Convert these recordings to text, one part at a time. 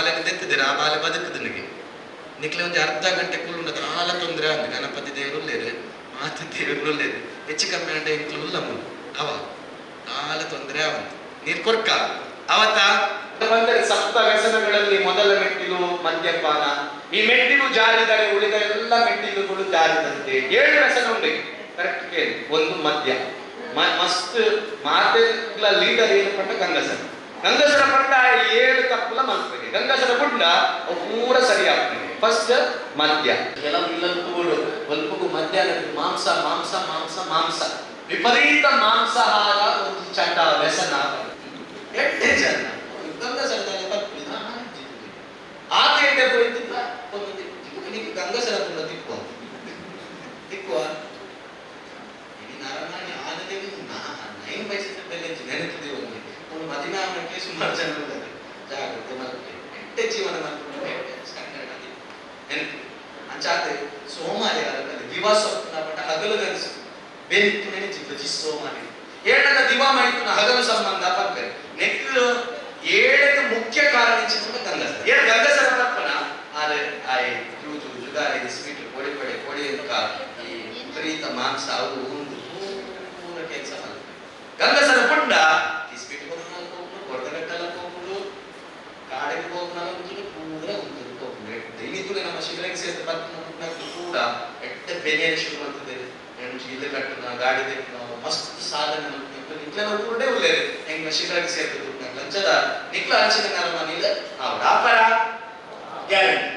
ಬಾಲೆಗೆ ದೆತ್ತಿದ್ದೀರ, ಆ ಬಾಲೆ ಬದುಕುದನಿಗೆ. ನಿಕ್ಲೆ ಒಂಜಿ ಅರ್ಧ ಗಂಟೆ ಕುಲ್ಲುಂಡ ದಾಲ ತೊಂದರೆ ಅಂದ್. ಗಣಪತಿ ದೇವರು ಉಲ್ಲೇರು, ಮಾತ ದೇವರು ಉಲ್ಲೇರು. ಹೆಚ್ಚು ಕಮ್ಮಿ ಅಂಡ ಎಂಕ್ಲು ಉಲ್ಲ ಮೂಲು ಅವ ದಾಲ ತೊಂದರೆ ಅವಂತ ನೀರ್ ಕೊರ್ಕ ಅವತ್ತ ಬಂದರೆ ಸಪ್ತ ವ್ಯಸನಗಳಲ್ಲಿ ಮೊದಲ ಮೆಟ್ಟಿಲು ಮದ್ಯಪಾನ. ಈ ಮೆಟ್ಟಿಲು ಜಾರಿದರೆ ಉಳಿದ ಎಲ್ಲ ಮೆಟ್ಟಿಲುಗಳು ಜಾರಿದಂತೆ. ಏಳು ವ್ಯಸನ ಉಂಟು, ಕರೆಕ್ಟ್ ಕೇಳಿ. ಒಂದು ಮದ್ಯ. ಮಸ್ತ್ ಮಾತೆಗಳ ಲೀಡರ್ ಏನು ಪಂಡ ಗಂಗಸರ. ಗಂಗಸರ ಪಂಡ ಏಳು ತಪ್ಪುಲ ಮಲ್ಪಗೆ. ಗಂಗಸರ ಪುಂಡ ಅವು ಪೂರ ಸರಿ ಆಗ್ತದೆ. ಫಸ್ಟ್ ಮದ್ಯ. ಕೆಲವು ಇಲ್ಲಂತೂ ಒಲ್ಪಗು ಮಧ್ಯಾಹ್ನ ಮಾಂಸ ಮಾಂಸ ಮಾಂಸ ಮಾಂಸ, ವಿಪರೀತ ಮಾಂಸಾಹಾರ ಒಂದು ಚಟ ವ್ಯಸನ. ಎಟ್ಟೆ ಜನ ಗಂಗಸರದಲ್ಲಿ ಬರ್ಪುನ ಆತ ಎಡ್ಡೆ ಪೋಯ್ತಿಲ್ಲ ಒಂದು ನಿಂಗೆ ಗಂಗಸರ ಪುಂಡ ತಿಕ್ಕುವ ತಿಕ್ಕುವ. ಇಡೀ ನರಮಾನಿ ಆನದೇವಿ ನೈನ್ ಪೈಸೆ ಬೆಲೆ ನೆನಪಿದೆ. ಒಂದು ಒಂದು ಮದಿಮೆ ಆಮಕ್ಕೆ ಸುಮಾರು ಜನ ಉಂಟು. ಜಾಗ್ರತೆ ಮಲ್ಪೆ, ಎಟ್ಟೆ ಜೀವನ ಮಲ್ಪೆ, ಎಟ್ಟೆ ಸ್ಟ್ಯಾಂಡರ್ಡ್ ಆಗಿ ನೆನಪು. ಅಂಚಾತೆ ಸೋಮಾರಿ ಆರದಲ್ಲಿ ದಿವಾ ಸ್ವಪ್ನ ಪಟ್ಟ ಹಗಲು ಗನಸು ಬೆಂತು ನೆನಚಿತ್ತು ಜಿ ಸೋಮಾರಿ ಏಳನ ದಿವಾ ಮೈತುನ ಹಗಲು ಸಂಬಂಧ ಪನ್ಪೆ. ನೆಕ್ ಏಳಕ್ಕೆ ಮುಖ್ಯ ಕಾರಣ ಇಚ್ಚಿನ ಗಂಗಸರ. ಏಳು ಗಂಗಸರ ಪರ್ಪನ ಆರೆ ಆಯ್ ಜೂಜು ಜುಗಾರಿ, ಸ್ವೀಟ್, ಕೋಳಿ ಪಡೆ ಕೋಳಿ ಅಂಕ, ಈ ವಿಪರೀತ ಮಾಂಸ ಅವು ಒಂದು ಪೂರ ಕೆಲಸ ಮಾಡ್ತಾರೆ. ಗಂಗಸರ ಪುಂಡ ಈ ಸ್ವೀಟ್ ಕೊರ್ಪುನ ಹೋಗ್ಡು, ಕೊಡ್ದಗಟ್ಟಲ ಹೋಗ್ಡು, ಕಾಡಿಗೆ ಹೋಗ್ನ ಪೂರ ಒಂದು ಹೋಗ್ಡು. ಇನ್ನಿತ್ತು ನಮ್ಮ ಶಿವಲಿಂಗ ಸೇರ್ತ ಪರ್ಪನ ಕೂಡ ಎಟ್ಟೆ ಬೆನೆಯ ಶುರು ಮಾಡ್ತದೆ. ಎಂಚು ಇಲ್ಲು ಕಟ್ಟುನ, ಗಾಡಿ ತೆಪ್ಪುನ, ಮಸ್ತ್ ಸಾಧನೆ ಮಲ್ಪುನ. ನಿಕ್ಲೆನ ಊರುಡೆ ಉಲ್ಲೇರು ಹೆಂಗ್ ಶಿವಲಿಂಗ ಸೇರ್ತ ಲಂಚದ ನಿಕ್ಲ ಅಂಚಿನ ನರಮನಿಲ್ ಆವಡ ಅಪರ ಗ್ಯಾರಂಟಿ.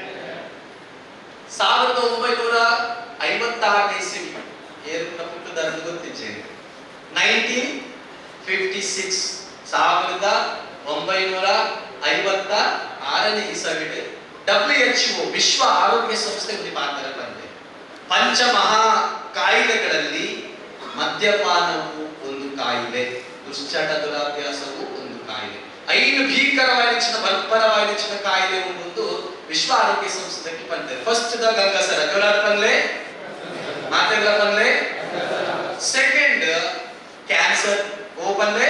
1956ನೇ ಇಸವಿ, ಏರುನ ಪುಟ್ಟದಾರಂದು ಗೊತ್ತಿಜ್ಜೆ. 1956, 1956ನೇ ಇಸವಿಡ್ WHO, ವಿಶ್ವ ಆರೋಗ್ಯ ಸಂಸ್ಥೆ ಒಂದು ಪಾತ್ರ ಬಂದೆ. ಪಂಚಮಹಾ ಕಾಯಿಲೆಗಳಲ್ಲಿ ಮದ್ಯಪಾನವು ಒಂದು ಕಾಯಿಲೆ, ದುಶ್ಚಟ ದುರಾಭ್ಯಾಸವು ಒಂದು ಕಾಯಿಲೆ. ಐದು ಭೀಕರವಾದ ಬರ್ಬರವಾದ ಕಾಯಿಲೆ ಒಂದು ವಿಶ್ವ ಆರೋಗ್ಯ ಸಂಸ್ಥೆಗೆ ಬಂದೆ. ಫಸ್ಟ್ the ಗಂಗಸರ, ಜೋರಾದ ಪನ್ಲೆ, ಮಾತೆಗಳ ಪನ್ಲೆ. ಸೆಕೆಂಡ್ ಕ್ಯಾನ್ಸರ್, ಓಪನ್ಲೆ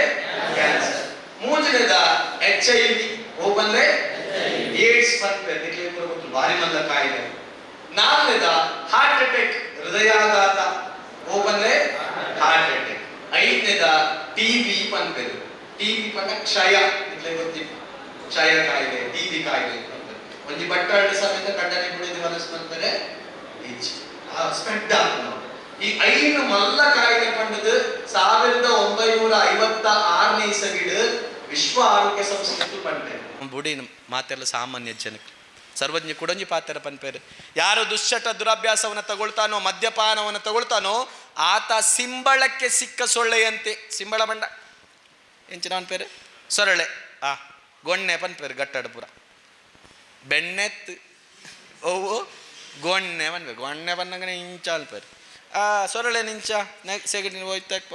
ಕ್ಯಾನ್ಸರ್. ಮೂರನೇದ HIV, ಓಪನ್ಲೆ ಏಡ್ಸ್ ಪನ್ಪೆ, ನಿಕ್ಲೆ ಗೊತ್ತು, ಭಾರಿ ಮಂದ ಕಾಯಿಲೆ. ನಾಲ್ಕನೇದ ಹಾರ್ಟ್ ಅಟ್ಯಾಕ್, ಹೃದಯಾಘಾತ, ಓಪನ್ಲೆ ಹಾರ್ಟ್ ಅಟ್ಯಾಕ್. ಐದನೇದ ಟಿಬಿ ಪನ್ಪೆದು. ಟಿಬಿ ಪಂಡ ಕ್ಷಯ, ನಿಕ್ಲೆ ಗೊತ್ತಿತ್ತು, ಕ್ಷಯ ಕಾಯಿಲೆ, ಟಿಬಿ ಕಾಯಿಲೆ ಪನ್ಪೆದು. ಒಂಜಿ ಬಟ್ಟಾಳ ಸಮೇತ ಕಡ್ಡನೆ ಕುಡಿದು ಮನಸ್ಸು ಪನ್ಪೆರೆ ಈಚೆ ಸ್ಪ್ರೆಡ್ ಆಪುಂಡು. ಈ ಐದು ಮಲ್ಲ ಕಾಯಿಲೆ ಪಂಡದು 1956ನೇ ಇಸವಿಡ್ ವಿಶ್ವ ಆರೋಗ್ಯ ಸಂಸ್ಥೆ ಪಂಡೆ. ಬುಡಿ ಮಾತೆಲ್ಲ ಸಾಮಾನ್ಯ ಜನಕ್ಕೆ. ಸರ್ವಜ್ಞ ಕುಡಂಜಿ ಪಾತ್ರ ಪನ್ಪೇರು, ಯಾರು ದುಶ್ಚಟ ದುರಭ್ಯಾಸವನ್ನು ತಗೊಳ್ತಾನೋ, ಮದ್ಯಪಾನವನ್ನು ತಗೊಳ್ತಾನೋ, ಆತ ಸಿಂಬಳಕ್ಕೆ ಸಿಕ್ಕ ಸೊಳ್ಳೆಯಂತೆ. ಸಿಂಬಳ ಬಂಡ ಎಂಚಿನ ಪನ್ಪೇರು? ಸೊರಳೆ, ಆ ಗೊಣ್ಣೆ ಪನ್ಪೇರು ಗಟ್ಟಡ ಪೂರ. ಬೆಣ್ಣೆತ್ತು ಓವು ಗೊಣ್ಣೆ ಪನ್ಪೇರು. ಗೊಣ್ಣೆ ಪನ್ನಗನೆ ಇಂಚ ಅನ್ಪೇರು. ಆ ಸೊರಳೆ ನಿಂಚ ಸೆಗಣಿ ಹೋಯ್ತಪ್ಪ.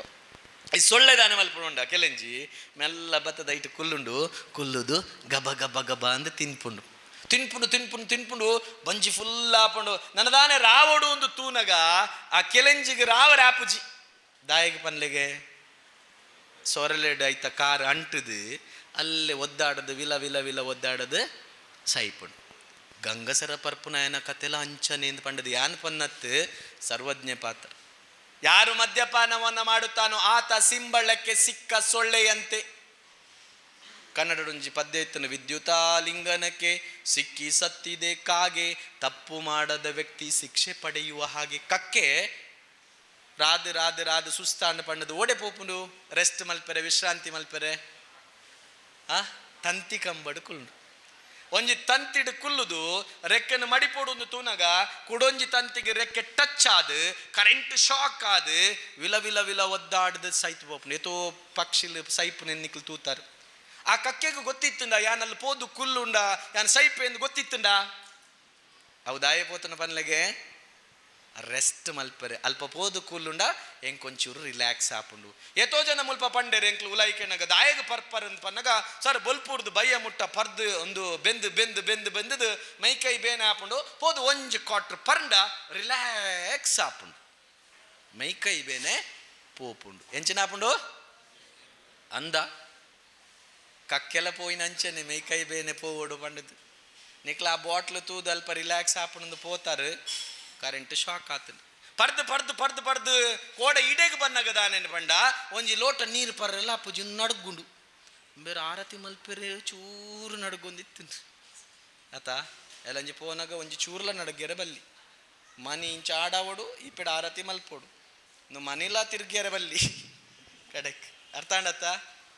ಈ ಸೊಳ್ಳೆ ದಾನೆ ಮಲ್ಪುಂಡ ಕೆಲೆಂಜಿ ಮೆಲ್ಲ ಬತ್ತದ ಇಟ್ಟು ಕುಲ್ಲುಂಡು, ಕುಲ್ಲುದು ಗಬ ಗಬ ಗಬ ಅಂದ್ ತಿನ್ಪುಂಡು ತಿನ್ಪುಂಡು ತಿನ್ಪುಂಡು ತಿನ್ಪುಂಡು, ಬಂಜಿ ಫುಲ್ ಆಪುಂಡು. ನನದಾನೆ ರಾವಡು ಒಂದು ತೂನಗ ಆ ಕೆಲೆಂಜಿಗೆ ರಾವ ರಾಪುಜಿ. ದಾಯಿಗೆ ಪನ್ಲೆಗೆ ಸೊರಲೆಡ್ ಐತ ಕಾರ್ ಅಂಟುದು ಅಲ್ಲೇ ಒದ್ದಾಡದು, ವಿಲ ವಿಲ ವಿಲ ಒದ್ದಾಡದು ಸೈಪುಂಡು. ಗಂಗಸರ ಪರ್ಪುನಾಯನ ಕತೆಲ ಅಂಚನೆ ಎಂದು ಪಂಡದು. ಯಾನ್ ಪನ್ನತ್ತು, ಸರ್ವಜ್ಞ ಪಾತ್ರ. ಯಾರು ಮದ್ಯಪಾನವನ್ನು ಮಾಡುತ್ತಾನೋ ಆತ ಸಿಂಬಳಕ್ಕೆ ಸಿಕ್ಕ ಸೊಳ್ಳೆಯಂತೆ. ಕನ್ನಡದೊಂಜಿ ಪದ್ಯ ಇತ್ತನು, ವಿದ್ಯುತಾಲಿಂಗನಕ್ಕೆ ಸಿಕ್ಕಿ ಸತ್ತಿದೆ ಕಾಗೆ, ತಪ್ಪು ಮಾಡದ ವ್ಯಕ್ತಿ ಶಿಕ್ಷೆ ಪಡೆಯುವ ಹಾಗೆ. ಕಕ್ಕೆ ರಾದ್ ರಾದ್ ರಾದ್ ಸುಸ್ತಾಂಡ್ ಪಂಡದು ಓಡೆ ಪೋಪುಂಡು ರೆಸ್ಟ್ ಮಲ್ಪೆರೆ, ವಿಶ್ರಾಂತಿ ಮಲ್ಪೆರೆ? ಆ ತಂತಿ ಕಂಬಡು ಕುಲ್ಲು. ಒಂಜಿ ತಂತಿಡ್ ಕುಲ್ಲುದು ರೆಕ್ಕೆನ ಮಡಿಪೋಡು ತೂನಗ ಕುಡೊಂಜಿ ತಂತಿಗೆ ರೆಕ್ಕೆ ಟಚ್ ಆದ್ ಕರೆಂಟ್ ಶಾಕ್ ಆದ್ ವಿಲ ವಿಲ ವಿಲ ಒದ್ದಾಡ್ದು ಸೈತ್ ಪೋಪುಂಡು. ಏತೋ ಪಕ್ಷಿಲು ಸೈಪು ನಿಕ್ಲು ತೂತಾರು. ಆ ಕಕ್ಕೆಗೆ ಗೊತ್ತಿತ್ತುಂಡ ಯಾನಲ್ಲಿ ಪೋದು ಕುಲ್ಲುಂಡ ಯಾನ್ ಸೈಪೆ ಎಂದು ಗೊತ್ತಿತ್ತುಂಡ? ಅವು ದಾಯ ಪೋತನ ಪನ್ಲೆಗೆ? ರೆಸ್ಟ್ ಮಲ್ಪರೆ. ಅಲ್ಪ ಪೋದು ಕೂಲುಂಡ ಎಂಕೊಂಚೂರು ರಿಲ್ಯಾಕ್ಸ್ ಆಪುಂಡು. ಏತೋ ಜನ ಮುಲ್ಪ ಪಂಡೇರು, ಎಂಕ್ಲು ಉಲಾಯಿಕೆನಗ ದಾಯಗ ಪರ್ಪರ್ ಅಂತ ಪನ್ನಗ, ಸರ್ ಬೊಲ್ಪುರ್ದು ಬಯ್ಯ ಮುಟ್ಟ ಪರ್ದು ಒಂದು ಬೆಂದು ಬೆಂದು ಬೆಂದು ಬೆಂದದು ಮೈಕೈ ಬೇನೆ ಆಪುಂಡು, ಪೋದು ಒಂಜಿ ಕ್ವಾಟ್ರ್ ಪರ್ಂಡ ರಿಲ್ಯಾಕ್ಸ್ ಆಪುಂಡು, ಮೈಕೈ ಬೇನೆ ಪೋಪುಂಡು. ಎಂಚಿನ ಆಪುಂಡು ಅಂದ? ಕಕ್ಕೆಲ ಪೋಯಿನ ಅಂಚನೆ ಮೈಕೈ ಬೇನೆ ಪೋವೋಡು ಪಂಡದು. ನಿಕ್ಲ ಆ ಬಾಟ್ಲ್ ತೂದು ಅಲ್ಪ ರಿಲ್ಯಾಕ್ಸ್ ಆಪುನಂದು ಪೋತಾರು, ಕರೆಂಟ್ ಶಾಕ್ ಆತಂದು ಪರ್ದು ಪರ್ದು ಪರ್ದು ಪರ್ದು ಕೋಡ ಇಡೆಗ್ ಬನ್ನಗ ದಾನೇನು ಪಂಡ ಒಂಜಿ ಲೋಟ ನೀರು ಪರ್ರೆಲ್ಲ ಅಪ್ಪುಜಿ ನಡುಗುಂಡು ಬೇರೆ ಆರತಿ ಮಲ್ಪೆರೆ ಚೂರು ನಡುಗೊಂದಿತ್ತು ಆತ. ಎಲ್ಲಂಜಿ ಪೋನಾಗ ಒಂಜಿ ಚೂರ್ಲ ನಡುಗೆರೆ ಬಲ್ಲಿ ಮನಿ ಇಂಚ ಆಡಾವಡು ಇಪ್ಪಿಡ ಆರತಿ ಮಲ್ಪೋಡು ನು ಮನಿಲ ತಿರ್ಗ್ಯರೆ ಬಲ್ಲಿ ಕಡೆಕ್ ಅರ್ಥ ಆಂಡತ್ತ.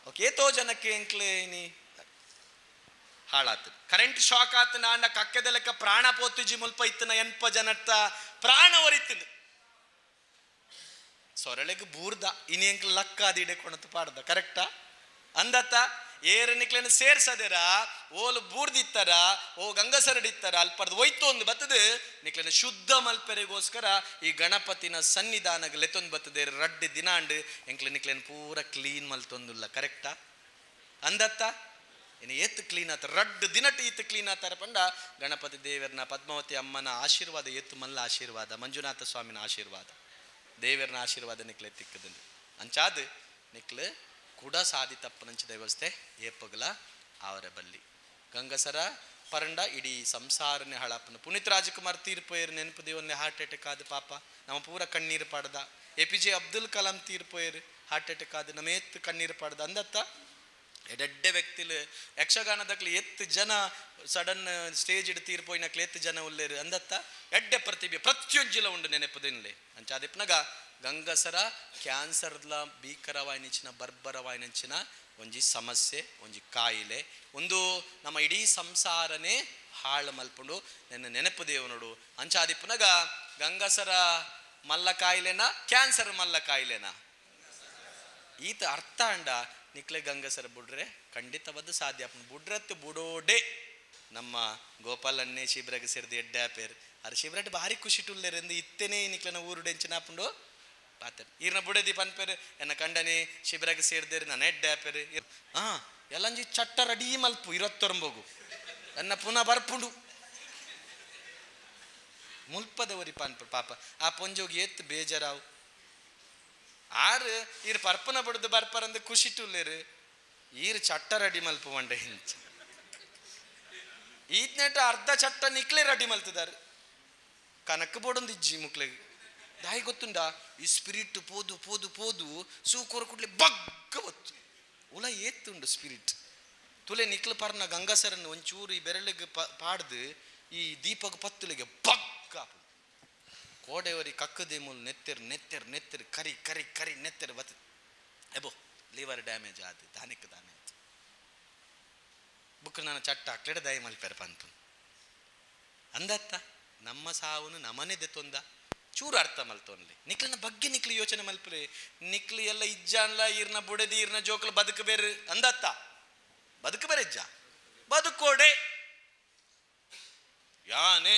ಓಕೆ ಏತೋ ಜನಕ್ಕೆ ಎಂಕ್ಲೆ ಇನಿ ಹಾಳಾತು ಕರೆಂಟ್ ಶಾಕ್ ಆತು. ನಾಂಡ ಕಕ್ಕೆದ ಲೆಕ್ಕ ಪ್ರಾಣ ಪೋತುಜಿ ಮುಲ್ಪ ಇತ್ತನ ಎನ್ಪ ಜನತ್ತ ಪ್ರಾಣ ಒರಿತಿಂದು ಸೊರಳೆಗ್ ಬೂರ್ದ ಇನಿ ಎಂಕ್ಲ ಲಕ್ಕ ಅದಿಡೆ ಕೊಣತು ಪಾಡ್ದ ಕರೆಕ್ಟಾ ಅಂದತ್ತ. ಏರು ನಿಕ್ಲೆನ ಸೇರ್ಸದೆರ ಓಲು ಬೂರ್ದಿತ್ತರ ಓ ಗಂಗಸರಡಿತ್ತರ ಅಲ್ಪರ್ದು ಒಯ್ತು ಒಂದು ಬತ್ತದು ನಿಕ್ಲೆನ ಶುದ್ಧ ಮಲ್ಪೆರೆಗೋಸ್ಕರ ಈ ಗಣಪತಿನ ಸನ್ನಿಧಾನಗ್ ಲೆತ್ತೊಂದು ಬತ್ತದೆ ರಡ್ಡಿ ದಿನಾಂಡು ಎಂಕ್ಲೆ ನಿಕ್ಲೆನ ಪೂರ ಕ್ಲೀನ್ ಮಲ್ತೊಂದುಲ್ಲ ಕರೆಕ್ಟಾ ಅಂದತ್ತ. ಇನ್ನು ಏತ್ ಕ್ಲೀನ್ ಆತ ರಡ್ಡು ದಿನಟ್ ಈತ್ ಕ್ಲೀನ್ ಆತಾರ ಪಂಡ ಗಣಪತಿ ದೇವರನ ಪದ್ಮಾವತಿ ಅಮ್ಮನ ಆಶೀರ್ವಾದ ಏತು ಮಲ್ಲ ಆಶೀರ್ವಾದ, ಮಂಜುನಾಥ ಸ್ವಾಮಿನ ಆಶೀರ್ವಾದ, ದೇವರನ ಆಶೀರ್ವಾದ ನಿಕ್ಲೆ ತಿಕ್ಕದಂದು ಅಂಚಾದ್ ನಿಕ್ಲೆ ಕೂಡ ಸಾದಿ ತಪ್ಪನಂಚ ದೇವಸ್ಥೆ ಏಪಗಲ ಅವರ ಬಲ್ಲಿ ಗಂಗಸರ ಪರಂಡ ಇಡೀ ಸಂಸಾರನೆ ಹಾಳಾಪನ. ಪುನೀತ್ ರಾಜ್ಕುಮಾರ್ ತೀರ್ಪೋಯರು ನೆನಪು ದೇವನ್ನೇ ಹಾರ್ಟ್ ಅಟ್ಯಾಕ್ ಆದ ಪಾಪ ನಮ್ಮ ಪೂರ ಕಣ್ಣೀರು ಪಾಡ್ದ. A P J Abdul Kalam ತೀರ್ಪೋಯರು ಹಾರ್ಟ್ ಅಟ್ಯಾಕ್ ಆದ ನಮ್ಮ ಏತ್ ಕಣ್ಣೀರು ಪಾಡ್ದ ಅಂದತ್ತ. ಎಡೆಡ್ಡೆ ವ್ಯಕ್ತಿಲು ಯಕ್ಷಗಾನದಕ್ಲು ಎತ್ತು ಜನ ಸಡನ್ ಸ್ಟೇಜ್ ಇಡ್ ತೀರ್ಪೋಯಿನಕ್ಲು ಎತ್ತು ಜನ ಉಲ್ಲೇರು ಅಂದತ್ತ. ಎಡ್ಡೆ ಪ್ರತಿಭೆ ಪ್ರತಿಯೊಂಜಿಲ ಉಂಡು ನೆನಪುದಿನ್ಲೆ ಅಂಚಾದಿಪ್ನಗ ಗಂಗಸರ ಕ್ಯಾನ್ಸರ್ಲ ಭೀಕರವಾಯಿನಂಚಿನ ಬರ್ಬರವಾಯಿನಂಚಿನ ಒಂಜಿ ಸಮಸ್ಯೆ ಒಂಜಿ ಕಾಯಿಲೆ ಒಂದು ನಮ್ಮ ಇಡೀ ಸಂಸಾರನೇ ಹಾಳು ಮಲ್ಪುಂಡು ನನ್ನ ನೆನಪು ದೇವನುಡು. ಅಂಚಾದಿಪ್ಪನಗ ಗಂಗಸರ ಮಲ್ಲ ಕಾಯಿಲೆನ ಕ್ಯಾನ್ಸರ್ ಮಲ್ಲ ಕಾಯಿಲೆನ ಈತ ಅರ್ಥ ಅಂಡ ನಿಕ್ಲೆ ಗಂಗಸರ ಬುಡ್ರೆ ಖಂಡಿತವಾದ ಸಾಧ್ಯ ಆಪುಂಡು. ಬುಡ್ರತ್ತು ಬುಡೋಡೆ ನಮ್ಮ ಗೋಪಾಲನ್ನೇ ಶಿಬ್ರಗೆ ಸೇರಿದ ಎಡ್ಡೆ ಆಪೇರು ಅರ್ ಶಿಬ್ರಟ್ ಭಾರಿ ಖುಷಿ ಟುಲ್ಲೇರೆಂದು ಇತ್ತೇನೆ ನಿಕ್ಲೆನ ಊರುಡೆ ಎಂಚಿನ ಆಪುಂಡು ಪಾತರ್ ಈರ್ನ ಬುಡದಿ ಪನ್ಪೇರು ಎನ್ನ ಕಂಡನೆ ಶಿಬಿರಗೆ ಸೇರಿದೇರು ನನ್ನ ಎಡ್ಡೆ ಆಪೇರು. ಎಲ್ಲಂಜಿ ಚಟ್ಟ ರೆಡಿ ಮಲ್ಪು ಇರತ್ತೊರಂಬೋಗು ಎನ್ನ ಪುನಃ ಬರ್ಪುಂಡು ಮುಲ್ಪದವರಿ ಪನ್ಪು ಪಾಪ ಆ ಪೊಂಜೋಗಿ ಎತ್ತು ಬೇಜಾರಾವು ಆರು ಈರ್ ಪರ್ಪನ ಬಡ್ದು ಬರ್ಪರಂದು ಖುಷಿ ಟುಲ್ಲೇರು ಈರ್ ಚಟ್ಟ ರೆಡಿ ಮಲ್ಪು ಮಂಡೆ ಹಿಂಚ ಈತ್ನೆಟ ಅರ್ಧ ಚಟ್ಟ ನಿಕ್ಲೆ ರೆಡಿ ಮಲ್ತದಾರೆ ಕನಕ್ ಬೋಡೊಂದು ಇಜ್ಜಿ ಮುಕ್ಲೆಗ್ ದಾಯಿ ಗೊತ್ತುಂಡ ಈ ಸ್ಪಿರಿಟ್ ಪೋದು ಪೋದು ಪೋದು ಸೂಕೋರ್ ಕೂಡ್ಲೆ ಬಗ್ಗ ಒತ್ತು ಉಲ ಏತ್ತುಂಡು ಸ್ಪಿರಿಟ್ ತುಲೆ ನಿಕ್ಲು ಪರ್ನ ಗಂಗಾಸರನ್ನು ಒಂಚೂರು ಈ ಬೆರಳಿಗೆ ಪಾಡ್ದು ಈ ದೀಪಕ್ ಪತ್ತುಲಿಗೆ ಬಗ್ಗ ಕೋಡೆವರಿ ಕಕ್ಕದೆ ಮೂಲ ನೆತ್ತೆರ್ ನೆತ್ತೆರ್ ನೆತ್ತೆರ್ ಕರಿ ಕರಿ ಕರಿ ನೆತ್ತೆರ್ ಬತ್ತ ಎಬೋ ಲಿವರ್ ಡ್ಯಾಮೇಜ್ ಆದ ದಾನಿಕ್ ದಾನೆ ಆಯ್ತು ಬುಕ್ ನಾನು ಚಟ್ಟ ಹಾಕ್ಲೆಡೆ ದಯ ಮಲ್ಪೆರ ಪಂತು ಅಂದತ್ತ. ನಮ್ಮ ಸಾವುನು ನಮನೆದೆ ತೊಂದ ಚೂರು ಅರ್ಥ ಮಲ್ತೊನ್ಲಿ ನಿಕ್ಲಿನ ಬಗ್ಗೆ ನಿಕ್ಲು ಯೋಚನೆ ಮಲ್ಪುಲೆ ನಿಕ್ಲು ಎಲ್ಲ ಇಜ್ಜಾನ್ಲ ಈರ್ನ ಬುಡದಿ ಈರ್ನ ಜೋಕ್ಲು ಬದುಕು ಬೇರೆ ಅಂದತ್ತ. ಬದುಕು ಬೇರೆ ಇಜ್ಜ ಬದುಕೋಡೆ ಯಾನೆ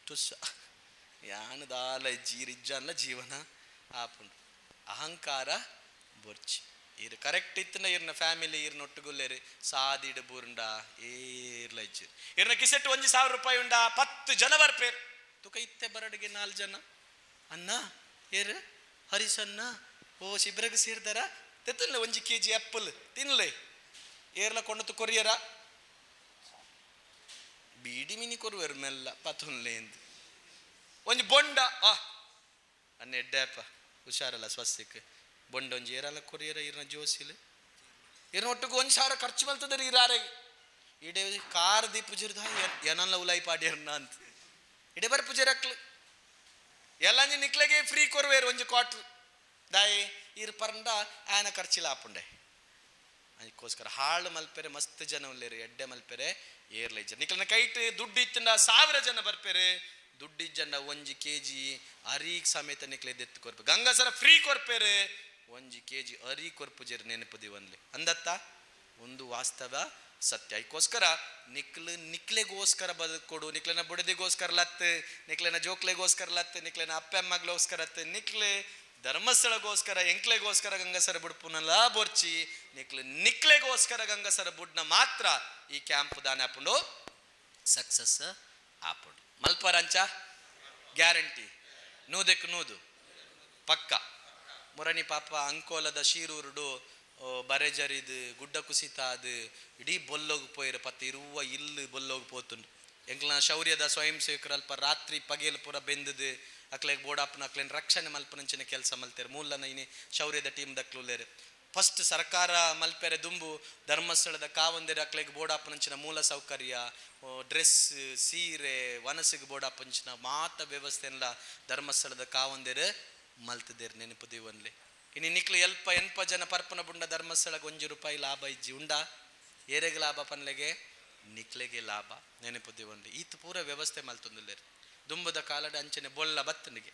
ತುಸ್ಸ ಯಾನು ದಾಲ ಇಜ್ಜಿ ಇಜ್ಜಾನ್ಲ ಜೀವನ ಆಪುಂಡು ಅಹಂಕಾರ ಬೊರ್ಚಿ ಈರ್ ಕರೆಕ್ಟ್ ಇತ್ತನ ಈರ್ನ ಫ್ಯಾಮಿಲಿ ಈರ್ನ ಒಟ್ಟುಗುಲ್ಲೇರು ಸಾದಿಡು ಬೂರ್ಂಡ ಏರ್ಲ ಇಜ್ಜಿ ಈರ್ನ ಕಿಸೆಟ್ 1000 ರೂಪಾಯಿ ಉಂಡ 10 ಜನ ಬರ್ಪೇರು ತುಕ ಇತ್ತೆ ಬರಡಿಗೆ 4 ಜನ ಅನ್ನ ಏರು ಹರಿಸನ್ನ ಓ ಶಿಬ್ರಗ್ ಸೇರ್ದಾರ ತೆತ್ತಲ್ಲ 1 ಕೆಜಿ ಆ್ಯಪಲ್ ತಿನ್ಲೆ ಏರ್ಲ ಕೊಂಡು ಕೊರಿಯರ ಬೀಡಿ ಮಿನಿ ಕೊರುವೆರು ಮೆಲ್ಲ ಪತುನ್ಲೆ ಎಂದು ಒಂಜಿ ಬೊಂಡ ಆ ಅನ್ನ ಎಡ್ಡೆಪ್ಪ ಹುಷಾರಲ್ಲ ಸ್ವಸ್ತಿಕ್ ಬೊಂಡ ಒಂಜಿ ಏರಲ್ಲ ಕೊರಿಯರ ಈರ್ನ ಜೋಸಿಲ್ ಈರ್ನ ಒಟ್ಟಿಗೆ 1000 ಖರ್ಚು ಮಲ್ತದರಿ ಈರಾರೆ ಇಡೇ ಕಾರ್ ದೀಪುಜಿರ್ದ ಏನಲ್ಲ ಉಲಾಯಿ ಪಾಡಿಯರ್ನ ಅಂತ ಇಡೇ ಬರ್ ಪೂಜೆ ಎಲ್ಲಂಜಿ ನಿಕ್ಲೆಗೆ ಫ್ರೀ ಕೊರುವೇರು ಒಂಜಿ ಕ್ವಾಟ್ರ್ ದಾಯಿ ಈರ್ ಪರಂಡ ಆಯನ ಖರ್ಚಿಲ್ಲ ಆಪುಂಡೆ ಅದಕ್ಕೋಸ್ಕರ ಹಾಳು ಮಲ್ಪೆರೆ ಮಸ್ತ್ ಜನ ಉಲ್ಲೇರು ಎಡ್ಡೆ ಮಲ್ಪೆರೆ ಏರ್ಲ ಇಜ್ಜ ನಿಕ್ಲನ ಕೈಟ್ ದುಡ್ಡು ಇತ್ತಂಡ 1000 ಜನ ಬರ್ಪೇರೆ ದುಡ್ಡು ಇಜ್ಜಂಡ 1 ಕೆಜಿ ಅರೀಗ್ ಸಮೇತ ನಿಕ್ಲೆ ದೆತ್ತು ಕೊರ್ಪೆ ಗಂಗಾಸರ ಫ್ರೀ ಕೊರ್ಪೇರೆ 1 ಕೆಜಿ ಅರಿ ಕೊರ್ಪು ಜೇರು ನೆನಪು ದಿವನ್ಲೆ ಅಂದತ್ತ ಒಂದು ವಾಸ್ತವ ಸತ್ಯ. ಅದಕ್ಕೋಸ್ಕರ ನಿಕ್ಲು ನಿಕ್ಲೆಗೋಸ್ಕರ ಬದುಕೊಡು, ನಿಕ್ಲೆನ ಬುಡದಿಗೋಸ್ಕರ ಲತ್ತು, ನಿಕ್ಲೆನ ಜೋಕ್ಲೆಗೋಸ್ಕರ ಲತ್ತು, ನಿಕ್ಲೆನ ಅಪ್ಪ ಅಮ್ಮಗ್ಲೋಸ್ಕರ ಹತ್ತು, ನಿಕ್ಲೆ ಧರ್ಮಸ್ಥಳಗೋಸ್ಕರ ಎಂಕ್ಲೆಗೋಸ್ಕರ ಗಂಗಸರ ಬುಡ್ಪುನಲ್ಲ ಬೋರ್ಚಿ ನಿಕ್ಲು ನಿಕ್ಲೆಗೋಸ್ಕರ ಗಂಗಸರ ಬುಡ್ನ ಮಾತ್ರ ಈ ಕ್ಯಾಂಪ್ ದಾನ ಆಪುಂಡು ಸಕ್ಸಸ್ ಆಪುಂಡು. ಮಲ್ಪರಂಚ ಗ್ಯಾರಂಟಿ 100ಕ್ಕೆ 100 ಪಕ್ಕ. ಮುರಣಿ ಪಾಪ ಅಂಕೋಲದ ಶೀರೂರುಡು ಬರೆ ಜರಿದು ಗುಡ್ಡ ಕುಸಿತ ಆದ್ ಇಡೀ ಬೊಲ್ಲೊಗು ಪೋಯೆರ್. ಪತ್ತ್ ಇರುವ ಇಲ್ಲ್ ಬೊಲ್ಲೊಗು ಪೋತುಂಡು. ಎಂಕ್ಲನ ಶೌರ್ಯದ ಸ್ವಯಂ ಸೇವಕರು ಅಲ್ಪ ರಾತ್ರಿ ಪಗೆಲ್ ಪೂರ ಬೆಂದುದು ಅಕ್ಲೆಗ್ ಬೋಡಾಪುನ ಅಕ್ಲೆನ್ ರಕ್ಷಣೆ ಮಲ್ಪುನಂಚಿನ ಕೆಲಸ ಮಲ್ತೆರ್. ಮೂಲನ ಇನಿ ಶೌರ್ಯದ ಟೀಮ್ ದಕ್ಲು ಉಲ್ಲೆರ್. ಫಸ್ಟ್ ಸರ್ಕಾರ ಮಲ್ಪೆರೆ ದುಂಬು ಧರ್ಮಸ್ಥಳದ ಕಾವಂದೆರ್ ಅಕ್ಲೆಗ್ ಬೋಡಾಪುನಂಚಿನ ಮೂಲ ಸೌಕರ್ಯ, ಡ್ರೆಸ್, ಸೀರೆ, ವನಸಿಗೆ ಬೋಡಾಪುನಂಚಿನ ಮಾತ ವ್ಯವಸ್ಥೆನ್ಲ ಧರ್ಮಸ್ಥಳದ ಕಾವಂದೆರ್ ಮಲ್ತುದೆರ್. ನೆನಪು ದೀವೊನ್ಲೆ. ಇನಿ ನಿಕ್ಲು ಎಲ್ಪ ಎನ್ಪ ಜನ ಪರ್ಪನ ಬುಂಡ ಧರ್ಮಸ್ಥಳಗ್ 1 ರೂಪಾಯಿ ಲಾಭ ಇಜ್ಜಿ ಉಂಡಾ? ಏರೆಗ್ ಲಾಭ ಪನ್ಲೆಗೆ? ನಿಕ್ಲೆಗೆ ಲಾಭ. ನೆನಪು ದೀವೊನ್ಲೆ. ಈತ್ ಪೂರ ವ್ಯವಸ್ಥೆ ಮಲ್ತೊಂದುಲ್ಲೆರ್. ದುಂಬುದ ಕಾಲಡ್ ಅಂಚನೆ ಬೊಲ್ಲ ಬತ್ತನಿಗೆ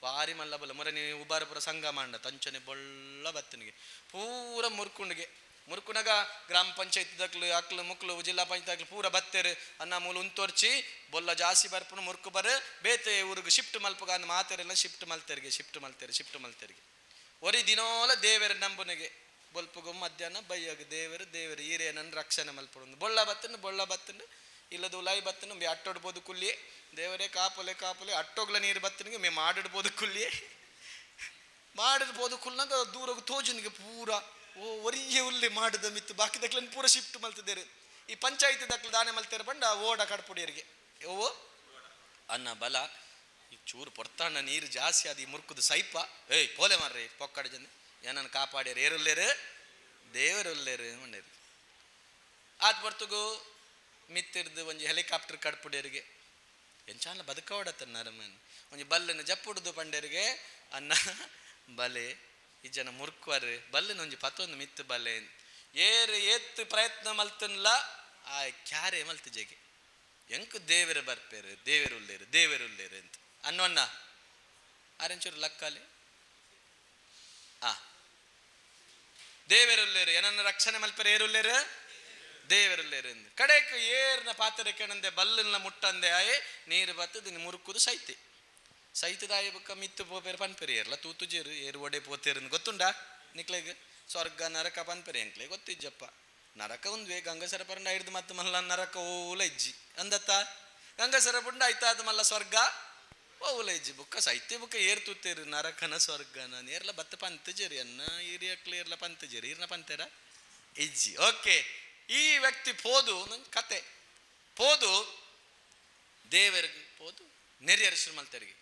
ಬಾರಿ ಮಲ್ಲ ಬೊಲ್ಲ ಮೊರನಿ ಉಬಾರ ಪೂರ ಸಂಘ ಮಾಂಡ ತಂಚನೆ ಬೊಲ್ಲ ಬತ್ತನಿಗೆ ಪೂರ ಮುರ್ಕುಂಡಿಗೆ ಮುರ್ಕುನಗ ಗ್ರಾಮ ಪಂಚಾಯತ್ ದಕ್ಲು ಅಕ್ಲು ಮುಕ್ಲು ಜಿಲ್ಲಾ ಪಂಚಾಯತ್ ಅಕ್ಲು ಪೂರ ಬತ್ತೆರು. ಅನ್ನ ಮೂಲು ಉಂತೊರ್ಚಿ ಬೊಲ್ಲ ಜಾಸ್ತಿ ಬರ್ಪುನು ಮುರ್ಕು ಬರು ಬೇತೆ ಊರುಗು ಶಿಫ್ಟ್ ಮಲ್ಪುಗ ಅಂದ್ ಮಾತೆರೆಲ್ಲ ಶಿಫ್ಟ್ ಮಲ್ತೆರಿಗೆ ಶಿಫ್ಟ್ ಮಲ್ತೆರು ಶಿಫ್ಟ್ ಮಲ್ತೆರಿಗೆ. ಒರಿ ದಿನೋಲ ದೇವೆರ್ ನಂಬುನಿಗೆ ಬೊಲ್ಪುಗು ಮಧ್ಯಾಹ್ನ ಬಯ್ಯಗು ದೇವೆರು ದೇವೆರು ಈರೇನನ್ ರಕ್ಷಣೆ ಮಲ್ಪುಂಡು. ಬೊಳ್ಳ ಬತ್ತಂಡು ಬೊಳ್ಳ ಬತ್ತಂಡು ಇಲ್ಲದ ಉಲಾಯಿ ಬತ್ತಂಡು ಮೇ ಅಟ್ಟೊಡ್ಬೋದು ಕುಲ್ಲಿಯೇ ದೇವರೇ ಕಾಪುಲೆ ಕಾಪುಲೆ ಅಟ್ಟೋಗ್ಲ ನೀರು ಬತ್ತನಿಗೆ ಮೇ ಮಾಡಿಡ್ಬೋದು ಕುಲ್ಲಿಯೇ ಮಾಡಿಡ್ಬೋದು ಕುಲ್ನಾಗ ದೂರಗ್ ತೋಜುನಿಗೆ ಪೂರ ಓ ಒರಿಯೇ ಉಲ್ಲೆ ಮಾಡಿದ ಮಿತ್ತು ಬಾಕಿ ದಕ್ಲನ್ ಪೂರ ಶಿಫ್ಟ್ ಮಲ್ತದೇರು. ಈ ಪಂಚಾಯತ್ ದಕ್ಲು ದಾನೆ ಮಲ್ತೇರು ಪಂಡ ಓಡ ಕಡ್ಪುಡಿಯರಿಗೆ ಓ ಅನ್ನ ಬಲ ಈ ಚೂರು ಪೊರ್ತಾಣ ನೀರು ಜಾಸ್ತಿ ಅದು ಈ ಮುರ್ಕುದು ಸೈಪ ಏಯ್ ಪೋಲೆ ಮಾರ್ರಿ ಪೊಕ್ಕಡ ಜನ ಏನನ್ನು ಕಾಪಾಡ್ಯಾರ ಏರುಲ್ಲೇರು ದೇವರುಲ್ಲೇರು ಮಂಡೇರು. ಆತ್ ಬರ್ತುಗು ಮಿತ್ತಿರ್ದು ಒಂಜಿ ಹೆಲಿಕಾಪ್ಟರ್ ಕಡ್ಪುಡಿಯರಿಗೆ ಎಂಚಾಲ ಬದುಕೋಡತ್ತ ನರಮನ್ ಒಂಜಿ ಬಲ್ಲನ್ನು ಜಪ್ಪುಡುದು ಪಂಡೇರಿಗೆ ಅನ್ನ ಬಲೆ ಈ ಜನ ಮುರ್ಕುವರು ಬಲ್ಲನ ಒಂಜಿ ಪತ್ತೊಂದು ಮಿತ್ತು ಬಲೆ ಏರು ಏತ್ ಪ್ರಯತ್ನ ಮಲ್ತನ್ಲ ಆ ಕ್ಯಾರೆ ಮಲ್ತು ಜಗೆ ಎಂಕು ದೇವರು ಬರ್ಪೇರು ದೇವರು ಉಲ್ಲೇರು ದೇವರು ಉಲ್ಲೇರು ಅಂತ ಅನ್ನೋಣ್ಣ ಆರೆಂಚೂರು ಲಕ್ಕಾಲೆ ಆ ದೇವರುಲ್ಲೇರು ಏನನ್ನ ರಕ್ಷಣೆ ಮಲ್ಪೆರೆ ಏರುಲ್ಲೇರು ದೇವರುಲ್ಲೇರು ಎಂದು ಕಡೆಕ್ ಏರ್ನ ಪಾತ್ರೆ ಕೆಣಂದೆ ಬಲ್ಲನ್ನ ಮುಟ್ಟಂದೆ ಆಯೆ ನೀರು ಬತ್ತದ ಮುರುಕುದು ಸೈತೆ ಸೈತದಾಯ ಬೊಕ್ಕ ಮಿತ್ತು ಪೋಪೇರು ಪನ್ಪೇರು ಏರ್ಲ ತೂತುಜೇರು ಏರು ಒಡೆ ಪೋತೇರು ಗೊತ್ತುಂಡಾ ನಿಕ್ಲೆಗ್ ಸ್ವರ್ಗ ನರಕ ಪನ್ಪೇರು ಎಂಕ್ಲೆ ಗೊತ್ತಿಜ್ಜಪ್ಪ ನರಕ ಒಂದ್ವೆ ಗಂಗಸರ ಪರಂಡ ಹಿಡ್ದು ಮತ್ತೆ ಮಲ್ಲ ನರಕ ಓಲ ಇಜ್ಜಿ ಅಂದತ್ತ ಗಂಗಸರ ಪುಂಡ ಆಯ್ತಾದ ಮಲ್ಲ ಸ್ವರ್ಗ ಓಲ ಇಜ್ಜಿ ಬುಕ್ಕ ಸೈತೆ ಬುಕ್ಕ ಏರ್ ತೂತೇರು ನರಕನ ಸ್ವರ್ಗನ ಏರ್ಲ ಬತ್ತ ಪಂತಜೇರಿ ಅನ್ನ ಏರಿಯಕ್ಲೆ ಏರ್ಲ ಪಂತಜೇರಿ ಏರ್ನ ಪಂತೇರ ಇಜ್ಜಿ. ಓಕೆ ಈ ವ್ಯಕ್ತಿ ಪೋದು ನಂಗೆ ಕತೆ ಪೋದು ದೇವರಿಗೆ ಪೋದು ನೆರಿಯರು ಮಲ್ತರಿಗೆ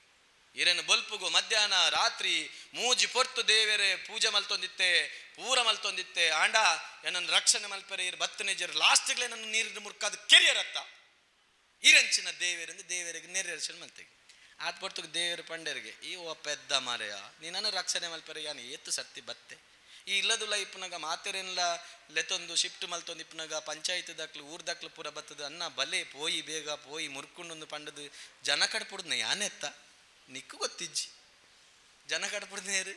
ಇರನ್ನು ಬೊಲ್ಪುಗು ಮಧ್ಯಾಹ್ನ ರಾತ್ರಿ ಮೂಜಿ ಪೊರ್ತು ದೇವರೇ ಪೂಜೆ ಮಲ್ತೊಂದಿತ್ತೆ ಪೂರ ಮಲ್ತೊಂದಿತ್ತೆ ಆಂಡ ಏನನ್ನು ರಕ್ಷಣೆ ಮಲ್ಪರೆ ಇರು ಬತ್ತನೆ ಜರು ಲಾಸ್ಟ್ಗಳೇ ನನ್ನ ನೀರಿನ ಮುರ್ಕಾದ ಕೆರಿಯರತ್ತ ಇರಂಚಿನ ದೇವರಿಂದ ದೇವರಿಗೆ ನೆರೆಯರ್ಶನ ಮಲ್ತೆಗೆ ಆತ್ ಪೊರ್ತುಗು ದೇವರು ಪಂಡರಿಗೆ ಈ ಓ ಪೆದ್ದ ಮಾರೆಯ ನೀನನ್ನು ರಕ್ಷಣೆ ಮಲ್ಪರೆ ಯಾನು ಏತು ಸರ್ತಿ ಬತ್ತೆ ಈ ಇಲ್ಲದುಲ್ಲ ಇಪ್ಪನಾಗ ಮಾತೆರೆನ್ಲ ಲೆತ್ತೊಂದು ಶಿಫ್ಟ್ ಮಲ್ತೊಂದು ಇಪ್ಪನಾಗ ಪಂಚಾಯತ್ ದಾಕ್ಲು ಊರ್ ದಾಕ್ಲು ಪೂರ ಬತ್ತದ ಅನ್ನ ಬಲೆ ಪೋಯಿ ಬೇಗ ಪೋಯಿ ಮುರ್ಕೊಂಡೊಂದು ಪಂಡದು ಜನ ಕಡ್ಪುಡ್ದು ಯಾನೆತ್ತ ನಿಕ್ಕು ಗೊತ್ತಿಜ್ಜಿ ಜನ ಕಡ್ಪುಡ್ನೇರು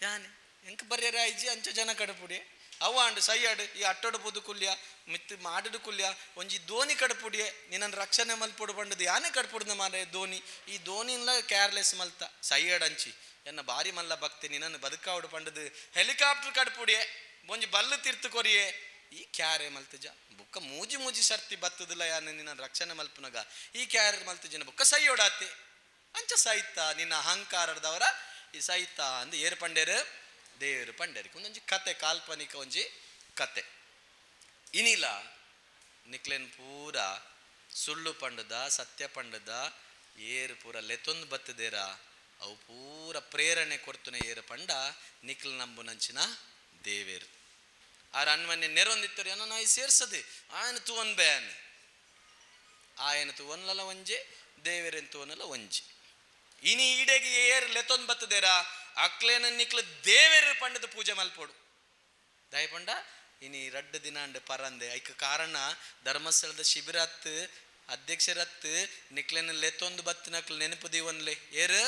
ಯಾನೆ ಎಂಕ್ ಬರ್ಯಾರ ಐಜಿ ಅಂಚ ಜನ ಕಡಪುಡಿ ಅವ ಅಂಡು ಸೈಯಾಡು ಈ ಅಟ್ಟೋಡು ಪೋದು ಕುಲ್ಯ ಮಿತ್ತು ಮಾಡಿಡು ಕುಲ್ಯ ಒಂಜಿ ದೋಣಿ ಕಡಪುಡಿಯೆ ನಿನ್ನನ್ನು ರಕ್ಷಣೆ ಮಲ್ಪೊಡು ಪಂಡದು ಯಾನೆ ಕಡ್ಪುಡ್ದ ಮಾರೆ ದೋಣಿ ಈ ದೋಣಿನ್ಲ ಕೇರ್ಲೆಸ್ ಮಲ್ತ ಸೈಯಾಡ್ ಅಂಚಿ ಎನ್ನ ಬಾರಿ ಮಲ್ಲ ಭಕ್ತಿ ನಿನ್ನನ್ನು ಬದುಕಾವಡು ಪಂಡದು ಹೆಲಿಕಾಪ್ಟರ್ ಕಡ್ಪುಡಿಯೆ ಒಂಜಿ ಬಲ್ಲು ತೀರ್ತು ಕೊರಿಯೆ ಈ ಕ್ಯಾರೆ ಮಲ್ತಜ ಬುಕ್ಕ ಮೂಜಿ ಮೂಜಿ ಸರ್ತಿ ಬತ್ತದಿಲ್ಲ ಯಾನೆ ನಿನ್ನ ರಕ್ಷಣೆ ಮಲ್ಪುನಗ ಈ ಕ್ಯಾರೆ ಮಲ್ತಜನ ಬುಕ್ಕ ಸೈಯೋಡಾತೆ ಅಂಚ ಸೈತ ನಿನ್ನ ಅಹಂಕಾರದವರ ಈ ಸೈತ ಅಂದ್ ಏರು ಪಂಡೇರು ದೇವರು ಪಂಡೇರು ಒಂದೊಂಜಿ ಕತೆ ಕಾಲ್ಪನಿಕ ಒಂಜಿ ಕತೆ ಇನಿಲ ನಿಕ್ಲೆನ್ ಪೂರ ಸುಳ್ಳು ಪಂಡದ ಸತ್ಯ ಪಂಡದ ಏರು ಪೂರ ಲೆತೊಂದು ಬತ್ತದೇರ ಅವು ಪೂರ ಪ್ರೇರಣೆ ಕೊರ್ತುನ ಏರು ಪಂಡ ನಿಕ್ಲ ನಂಬುನಂಚಿನ ದೇವೇರು ಆರ್ ಅನ್ವನ್ಯ ನೆರೊಂದಿತ್ತರು ಏನೋ ನಾಯಿ ಸೇರ್ಸದೆ ಆಯನ ತೂವನ್ ಬೇನ್ ಆಯನ ತೂವನ್ಲಲ ಒಂಜೆ ದೇವೇರೆನ್ ತೂವನಲ ಒಂಜೆ ಇನಿ ಈಡೆಗೆ ಏರ್ ಲೆತೊಂದು ಬತ್ತದೇರ ಅಕ್ಲೇನ ನಿಕ್ಲ ದೇವೇರು ಪಂಡದ ಪೂಜೆ ಮಲ್ಪೋಡು ದಯಪಂಡ ಇನಿ ರಡ್ಡು ದಿನಾಂಡ್ ಪರಂದೆ ಐಕ ಕಾರಣ ಧರ್ಮಸ್ಥಳದ ಶಿಬಿರತ್ ಅಧ್ಯಕ್ಷರತ್ ನಿಕ್ಲೆನ ಲೆತೊಂದು ಬತ್ತಿನಕ್ಲು ನೆನಪು ದೀವನ್ಲೆ ಏರು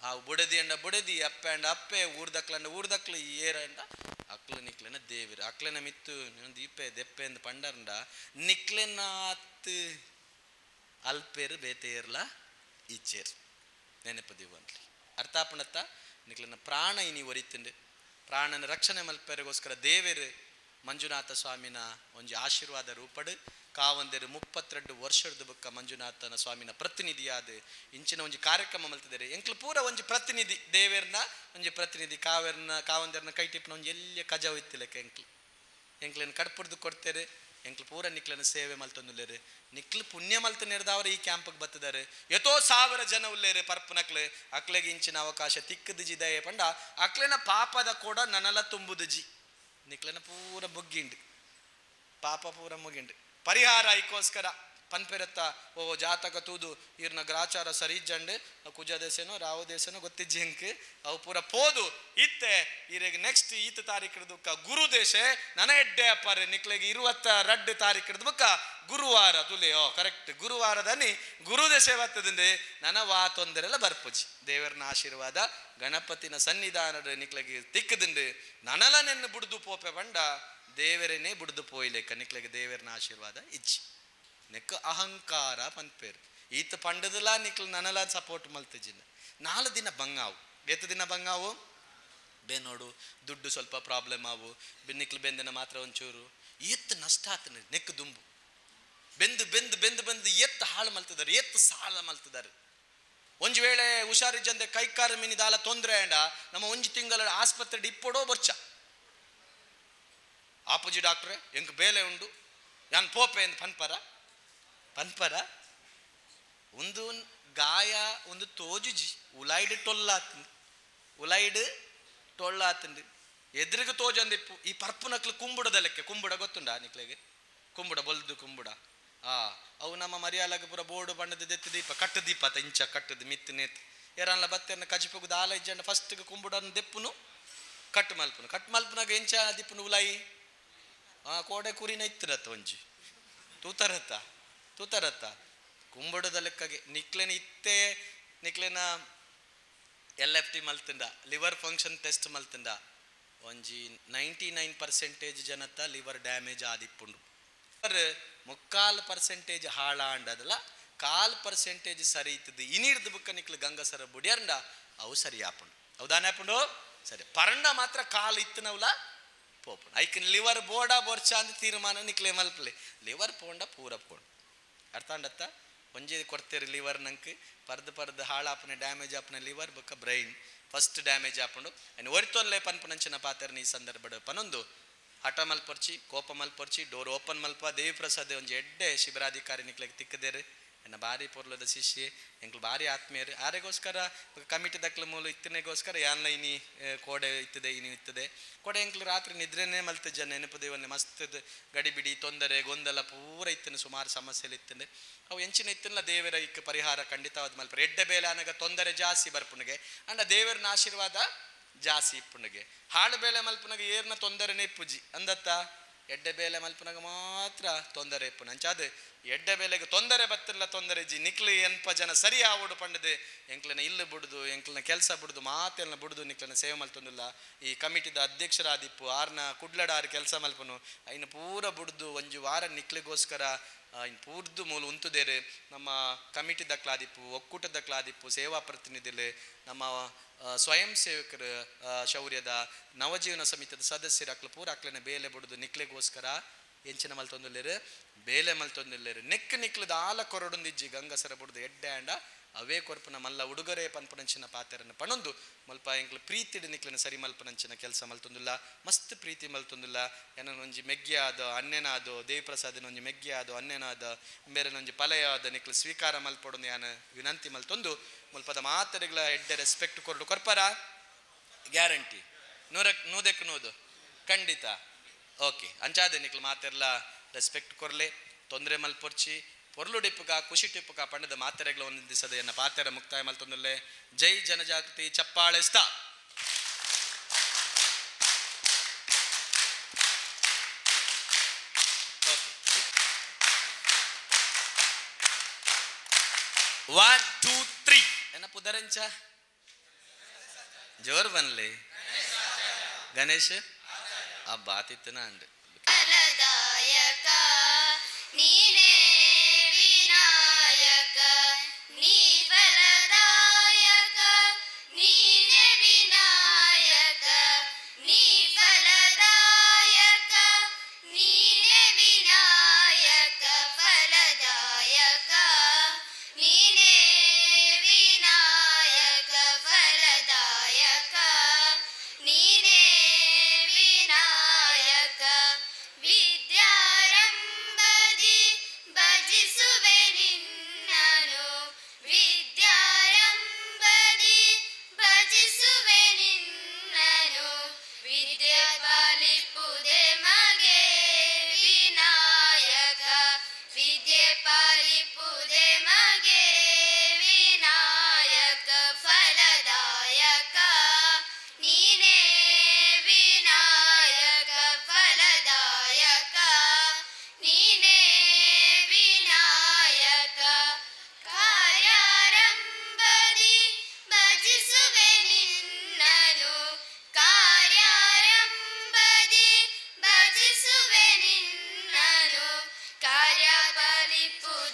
ಆ ಬುಡದಿ ಅಂಡ ಬುಡದಿ ಅಪ್ಪೆ ಅಂಡ ಅಪ್ಪೆ ಊರ್ದಕ್ಲಂಡ ಊರ್ದಕ್ಲು ಏರ ಅಂಡ ಅಕ್ಲು ನಿಕ್ಲೆನ ದೇವಿರು ಅಕ್ಲೆನ ಮಿತ್ತು ದೀಪೆ ದೆಪ್ಪೆ ಅಂದ್ ಪಂಡರಂಡ ನಿಕ್ಲೆನ ಆತ್ ಅಲ್ಪೇರು ಬೇತೇರ್ಲ ಇಚ್ಚೇರು ನೆನಪು ದೀವನ್ಲಿ ಅರ್ಥಾಪಣತ್ತ ನಿಕ್ಲೆನ ಪ್ರಾಣ ಇನಿ ಒರಿತುಂಡು ಪ್ರಾಣನ ರಕ್ಷಣೆ ಮಲ್ಪೆರೆಗೋಸ್ಕರ ದೇವೇರು ಮಂಜುನಾಥ ಸ್ವಾಮಿನ ಒಂಜಿ ಆಶೀರ್ವಾದ ರೂಪಡು ಕಾವಂದೆರು 32 ವರ್ಷದ ಬೊಕ್ಕ ಮಂಜುನಾಥನ ಸ್ವಾಮಿನ ಪ್ರತಿನಿಧಿಯಾದ ಇಂಚಿನ ಒಂಜಿ ಕಾರ್ಯಕ್ರಮ ಮಲ್ತಿದ್ದಾರೆ. ಎಂಕ್ಲು ಪೂರ ಒಂಜಿ ಪ್ರತಿನಿಧಿ, ದೇವೆರ್ನ ಒಂಜಿ ಪ್ರತಿನಿಧಿ, ಕಾವೇರ್ನ ಕಾವಂದೆರ್ನ ಕೈಟಿಪ್ನ ಒಂಜಿ ಎಲ್ಲಿಯ ಕಜವು ಇತ್ತಿಲೆಕ್ಕ ಎಂಕ್ಲು ಎಂಕ್ಲೆನ್ ಕಡ್ಪುಡ್ದು ಕೊಡ್ತೇರೆ. ಎಂಕ್ಲು ಪೂರ ನಿಕ್ಲನ ಸೇವೆ ಮಲ್ತೊಂದುಲ್ಲೇರು. ನಿಕ್ಲು ಪುಣ್ಯ ಮಲ್ತ ನೆರೆದವರು ಈ ಕ್ಯಾಂಪ್ಗೆ ಬತ್ತಿದ್ದಾರೆ. ಎತೋ ಸಾವಿರ ಜನ ಉಲ್ಲೇರು ಪರ್ಪನಕ್ಲು ಅಕ್ಲೆಗೆ ಇಂಚಿನ ಅವಕಾಶ ತಿಕ್ಕದು ದಯೆ ಪಂಡ ಅಕ್ಲೆನ ಪಾಪದ ಕೂಡ ನನಲ ತುಂಬುದುಜಿ. ನಿಕ್ಲೆನ ಪೂರ ಮುಗ್ಗಿಂಡು, ಪಾಪ ಪೂರ ಮುಗಿಂಡು. ಪರಿಹಾರ ಐಕೋಸ್ಕರ ಪನ್ಪೆರತ್ತ ಓ ಜಾತಕ ತೂದು ಈರ್ನ ಗ್ರಾಚಾರ ಸರಿ ಜಂಡು ಕುಜ ದೇಶನೋ ರಾವು ದೇಶನೋ ಗೊತ್ತಿಜ್ಜಿ ಎಂಕ್ ಅವು ಪೂರ ಪೋದು ಇತ್ತೆ ಈರೆಗ್ ನೆಕ್ಸ್ಟ್ ಈತ ತಾರೀಕು ಬುಕ್ಕ ಗುರು ದೇಶ ನನ ಎಡ್ಡೆ ಅಪ್ಪಾರೆ ನಿಕ್ಲೆಗೆ 22 ತಾರೀಕು ಬುಕ್ಕ ಗುರುವಾರ ತುಲೆಯೋ ಕರೆಕ್ಟ್ ಗುರುವಾರದನಿ ಗುರು ದೇಶ ಬರ್ತದಂದ್ರೆ ನನ ವಾ ತೊಂದರೆಲ್ಲ ಬರ್ಪುಜಿ. ದೇವರನ ಆಶೀರ್ವಾದ ಗಣಪತಿನ ಸನ್ನಿಧಾನದ ನಿಕ್ಲೆಗೆ ತಿಕ್ಕದಿಂಡು ನನಲ ನೆನ್ನು ಬುಡ್ದು ಪೋಪೆ ಬಂಡ ದೇವರನ್ನೇ ಬುಡ್ದು ಪೋಯ್ಲೆಕ್ಕ ನಿಕ್ಲೆಗೆ ದೇವರನ ಆಶೀರ್ವಾದ ಇಜ್ಜಿ. ನೆಕ್ ಅಹಂಕಾರ ಪನ್ಪೇರು ಈತ ಪಂಡದಲ ನಿಕ್ಲು ನನಲ ಸಪೋರ್ಟ್ ಮಲ್ತಿಜಿನ. 4 ದಿನ ಬಂಗಾವು, ಏತು ದಿನ ಬಂಗಾವು ಬೇನೋಡು ದುಡ್ಡು ಸ್ವಲ್ಪ ಪ್ರಾಬ್ಲಮ್ ಆವು, ನಿಕ್ಲು ಬೆಂದಿನ ಮಾತ್ರ ಒಂಚೂರು ಏತ್ ನಷ್ಟ ಆತನ ನೆಕ್ ದುಂಬು ಬೆಂದು ಬೆಂದು ಬೆಂದು ಬೆಂದು ಎತ್ತು ಹಾಳು ಮಲ್ತಿದ್ದಾರೆ, ಎತ್ತು ಸಾಲ ಮಲ್ತಿದ್ದಾರೆ. ಒಂಜಿ ವೇಳೆ ಹುಷಾರಿಜ್ಜಂದೆ ಕೈಕಾರ ಮಿನಿದಾಲ ತೊಂದರೆ ಅಂಡ ನಮ್ಮ ಒಂಜಿ ತಿಂಗಳ ಆಸ್ಪತ್ರೆ ಇಪ್ಪಡೋ ಬರ್ಚ ಆಪುಜಿ ಡಾಕ್ಟ್ರೆ ಎಂಕ್ ಬೇಲೆ ಉಂಡು ಯಾನ್ ಪೋಪೆ ಎಂದು ಪನ್ಪರ ಪನ್ಪರ ಒಂದು ಗಾಯ ಒಂದು ತೋಜುಜಿ ಉಲಾಯ್ಡ್ ಟೊಲ್ಲಾತಂದು ಉಲಾಯ್ಡ್ ಟೊಲ್ಲಾತಂದು ಎದುರಿಗೆ ತೋಜಂದಿಪ್ಪು. ಈ ಪರ್ಪುನಕ್ಲು ಕುಂಬುಡದ ಲೆಕ್ಕ, ಕುಂಬುಡ ಗೊತ್ತುಂಡ ನಿಕ್ಲೆಗೆ? ಕುಂಬುಡ ಬೊಲ್ದು ಕುಂಬುಡ ಅವು ನಮ್ಮ ಮರಿಯಾಲಗ ಪೂರ ಬೋರ್ಡು ಬಣ್ಣದ ದೆತ್ತು ದೀಪ ಕಟ್ಟು ದೀಪ ಆತ ಇಂಚ ಕಟ್ಟದು ಮಿತ್ತು ನೇತು ಏರನ್ಲ ಬತ್ತೆರ್ನ ಕಜಿಪುಗು ದಾಲ ಇಜ್ಜಂಡ ಫಸ್ಟ್ಗೆ ಕುಂಬುಡನ್ನು ದೆಪ್ಪುನು ಕಟ್ಟು ಮಲ್ಪುನು ಕಟ್ಟು ಮಲ್ಪುನಾಗ ಎಂಚ ದಿಪ್ಪುನು ಉಲಾಯಿ ಕೋಡೆ ಕುರಿನ ಇತ್ತಿರತ್ತ ಒಂಜಿ ತೂತರತ್ತ ತೂತರತ್ತ ಕುಂಬುಡದ ಲೆಕ್ಕಗೆ ನಿಕ್ಲೆನ ಇತ್ತೆ ನಿಕ್ಲೆನ ಎಲ್ ಎಫ್ ಟಿ ಮಲ್ತಿಂದ ಲಿವರ್ ಫಂಕ್ಷನ್ ಟೆಸ್ಟ್ ಮಲ್ತಿಂದ ಒಂಜಿ 99% ಜನತ್ತ ಲಿವರ್ ಡ್ಯಾಮೇಜ್ ಆದಿಪ್ಪುಂಡು. 3/4% ಹಾಳಾಂಡದಲ್ಲ 1/4% ಸರಿ ಇತ್ತದು. ಇನಿರ್ದು ಬುಕ್ಕ ನಿಕ್ಲು ಗಂಗಸರ ಬುಡಿಯರ್ಂಡ ಅವು ಸರಿ ಆಪುಂಡು. ಹೌದಾನೆ ಆಪುಂಡು ಸರಿ ಪರಂಡ ಮಾತ್ರ ಕಾಲು ಇತ್ತನವಲ ಪೋಪುಂಡು. ಐಕ್ ಲಿವರ್ ಬೋಡ ಬೋರ್ಚ ಅಂತ ತೀರ್ಮಾನ ನಿಕ್ಲೆ ಮಲ್ಪಲೆ ಲಿವರ್ ಪೋಂಡ ಪೂರ ಪೋಂಡು ಅರ್ಥ ಅಂಡತ್ತ. ಒಂಜಿ ಕೊಡ್ತೇರಿ ಲಿವರ್ ನಂಗೆ ಪರ್ದು ಪರ್ದು ಹಾಳಾಪನೆ ಡ್ಯಾಮೇಜ್ ಆಪನೆ ಲಿವರ್ ಬೊಕ್ಕ ಬ್ರೈನ್ ಫಸ್ಟ್ ಡ್ಯಾಮೇಜ್ ಆಪುಂಡು. ಅಂಡ್ ಒರಿತೊನ್ಲೆ ಪನ್ಪುನಂಚಿನ ಪಾತೆರ್ನ ಈ ಸಂದರ್ಭಡ್ ಪನೊಂದು ಹಠ ಮಲ್ಪೊರ್ಚಿ ಕೋಪ ಮಲ್ಪೊರ್ಚಿ ಡೋರ್ ಓಪನ್ ಮಲ್ಪ ದೇವಿಪ್ರಸಾದ್ ಒಂಜಿ ಎಡ್ಡೆ ಶಿಬಿರಾಧಿಕಾರಿ ನಿಕ್ಲೆಗ್ ತಿಕ್ಕದೇರು ಎನ್ನ ಭಾರಿ ಪೊರ್ಲದ ಶಿಷ್ಯೆ ಎಂಕ್ಲು ಭಾರಿ ಆತ್ಮೀಯರು. ಆರೆಗೋಸ್ಕರ ಕಮಿಟಿ ದಕ್ಲ ಮೂಲ ಇತ್ತನೆಗೋಸ್ಕರ ಯಾನ್ಲ ಇನಿ ಕೋಡೆ ಇತ್ತದೆ ಇನಿ ಇತ್ತದೆ ಕೋಡೆ ಎಂಕ್ಲು ರಾತ್ರಿ ನಿದ್ರೆನೇ ಮಲ್ತ ಜನ ನೆನಪು ದೇವನ್ನೇ ಮಸ್ತ್ ಗಡಿಬಿಡಿ ತೊಂದರೆ ಗೊಂದಲ ಪೂರ ಇತ್ತನೆ ಸುಮಾರು ಸಮಸ್ಯೆలు ಇತ್ತನೆ ಅವು ಎಂಚಿನ ಇತ್ತಲ್ಲ ದೇವರ ಇಕ್ಕ ಪರಿಹಾರ ಖಂಡಿತವಾದ ಮಲ್ಪ. ಎಡ್ಡೆ ಬೇಲೆ ಆನಗ ತೊಂದರೆ ಜಾಸ್ತಿ ಬರ್ಪುನಿಗೆ ಅಂಡ ದೇವರನ ಆಶೀರ್ವಾದ ಜಾಸ್ತಿ ಇಪ್ಪುನಿಗೆ. ಹಾಳು ಬೇಲೆ ಮಲ್ಪುನಗ ಏರ್ನ ತೊಂದರೆನೇ ಇಪ್ಪುಜಿ ಅಂದತ್ತ ಎಡ್ಡೆ ಬೇಲೆ ಮಲ್ಪುನಗ ಮಾತ್ರ ತೊಂದರೆ ಇಪ್ಪುನ ಅಂಚಾದ ಎಡ್ಡೆ ಬೇಲೆಗೆ ತೊಂದರೆ ಬತ್ತಿಲ್ಲ ತೊಂದರೆ ಜಿ ನಿಕ್ಲು ಎನ್ಪ ಜನ ಸರಿ ಆವಡು ಪಂಡದು ಎಂಕ್ಲನ ಇಲ್ಲು ಬುಡುದು ಎಂಕ್ಲನ ಕೆಲಸ ಬುಡುದು ಮಾತೆಲ್ಲ ಬುಡುದು ನಿಕ್ಲನ ಸೇವೆ ಮಲ್ತೊಂದಿಲ್ಲ. ಈ ಕಮಿಟಿದ ಅಧ್ಯಕ್ಷರಾದಿಪ್ಪು ಆರ್ನ ಕುಡ್ಲಡ ಆರು ಕೆಲಸ ಮಲ್ಪನು ಐನ ಪೂರ ಬುಡುದು ಒಂಜಿ ವಾರ ನಿಕ್ಲಿಗೋಸ್ಕರ ಇನ್ನು ಪೂರ್ದು ಮೂಲ ಉಂತುದೇರು. ನಮ್ಮ ಕಮಿಟಿ ದಕ್ಲಾದಿಪ್ಪು ಒಕ್ಕೂಟದ ಕ್ಲಾದಿಪ್ಪು ಸೇವಾ ಪ್ರತಿನಿಧಿಲು ನಮ್ಮ ಸ್ವಯಂ ಸೇವಕರು ಶೌರ್ಯದ ನವಜೀವನ ಸಮಿತಿದ ಸದಸ್ಯರು ಅಕ್ಲು ಪೂರ ಅಕ್ಲನ ಬೇಲೆ ಬುಡುದು ನಿಕ್ಲೆಗೋಸ್ಕರ ಎಂಚಿನ ಮಲ್ತೊಂದುಲ್ಲೇರು ಬೇಲೆ ಮಲ್ತೊಂದುಲ್ಲೇರು. ನೆಕ್ ನಿಕ್ಲದ ಆಲ ಕೊರಡೊಂದಿಜ್ಜಿ ಗಂಗಸರ ಬುಡುದು ಎಡ್ಡೆ ಅಂಡ ಅವೇ ಕೊರ್ಪುನ ಮಲ್ಲ ಉಡುಗೊರೆ ಪನ್ಪುನಂಚಿನ ಪಾತೆರನ್ನು ಪಣೊಂದು ಮಲ್ಪ ಎಂಕ್ಲು ಪ್ರೀತಿಡು ನಿಕ್ಲನ ಸರಿ ಮಲ್ಪನಂಚಿನ ಕೆಲಸ ಮಲ್ತೊಂದುಲ್ಲ ಮಸ್ತ್ ಪ್ರೀತಿ ಮಲ್ತೊಂದುಲ್ಲ. ಏನೊಂಜಿ ಮೆಗ್ಗೆಯಾದ ಅಣ್ಣನಾದೋ ದೇವಿಪ್ರಸಾದನ ಒಂಜಿ ಮೆಗ್ಗೆಯಾದೋ ಅಣ್ಣನಾದ ಬೇರೆನೊಂಜಿ ಪಲೆಯಾದ ನಿಕ್ಲು ಸ್ವೀಕಾರ ಮಲ್ಪೊಡೊಂದು ಯಾನ ವಿನಂತಿ ಮಲ್ತೊಂದು ಮುಲ್ಪದ ಮಾತೆರೆಗಳ ಎಡ್ಡೆ ರೆಸ್ಪೆಕ್ಟ್ ಕೊರಡು ಕೊರ್ಪರ ಗ್ಯಾರಂಟಿ 100ಕ್ಕೆ 100 ಖಂಡಿತ ಓಕೆ. ಅಂಚಾದೆ ನಿಕ್ಲು ಮಾತೆರ್ಲ ರೆಸ್ಪೆಕ್ಟ್ ಕೊರ್ಲೆ ತೊಂದರೆ ಮಲ್ಪೊರ್ಚಿ ಪೊರ್ಲು ಟಿಪ್ಪುಕ ಖುಷಿ ಟಿಪ್ಪುಕ ಪಂಡದ ಮಾತೆರೆಗಳ ಒಂದು ದಿವಸದ ಎನ್ನ ಪಾತೆರ ಮುಕ್ತಾಯ ಮಲ್ತೊಂದುಲ್ಲೆ. ಜೈ ಜನಜಾಗೃತಿ ಚಪ್ಪಾಳೆಸ್ತಾ. ಓಕೆ 1 2 3 ಎನ್ನ ಪುದರಂಚ ಜೋರ್ ಬನ್ಲಿ ಗಣೇಶ್ ಅಬ್ಬಾ ಆತಿತ್ತನ ಅಂಡ್ ನೀನೇ ವಿನಾಯಕ ನೀ ಫಲದಾಯಕ ನೀನೇ ವಿನಾಯಕ ನೀ ಫಲದಾಯಕ ನೀನೇ ವಿನಾಯಕ. ಪಾಲಿಪುದೆ ಮಗೆ ವಿನಾಯಕ ಫಲದಾಯಕ ನೀನೇ ವಿನಾಯಕ ಫಲದಾಯಕ ನೀನೇ ವಿನಾಯಕ. ಕಾರ್ಯಾರಂಭದಿ ಭಜಿಸುವೆ ನಿನ್ನನು, ಕಾರ್ಯಾರಂಭದಿ ಭಜಿಸುವೆ ನಿನ್ನನು, ಕಾರ್ಯ ಫಲಿಪುದೆ.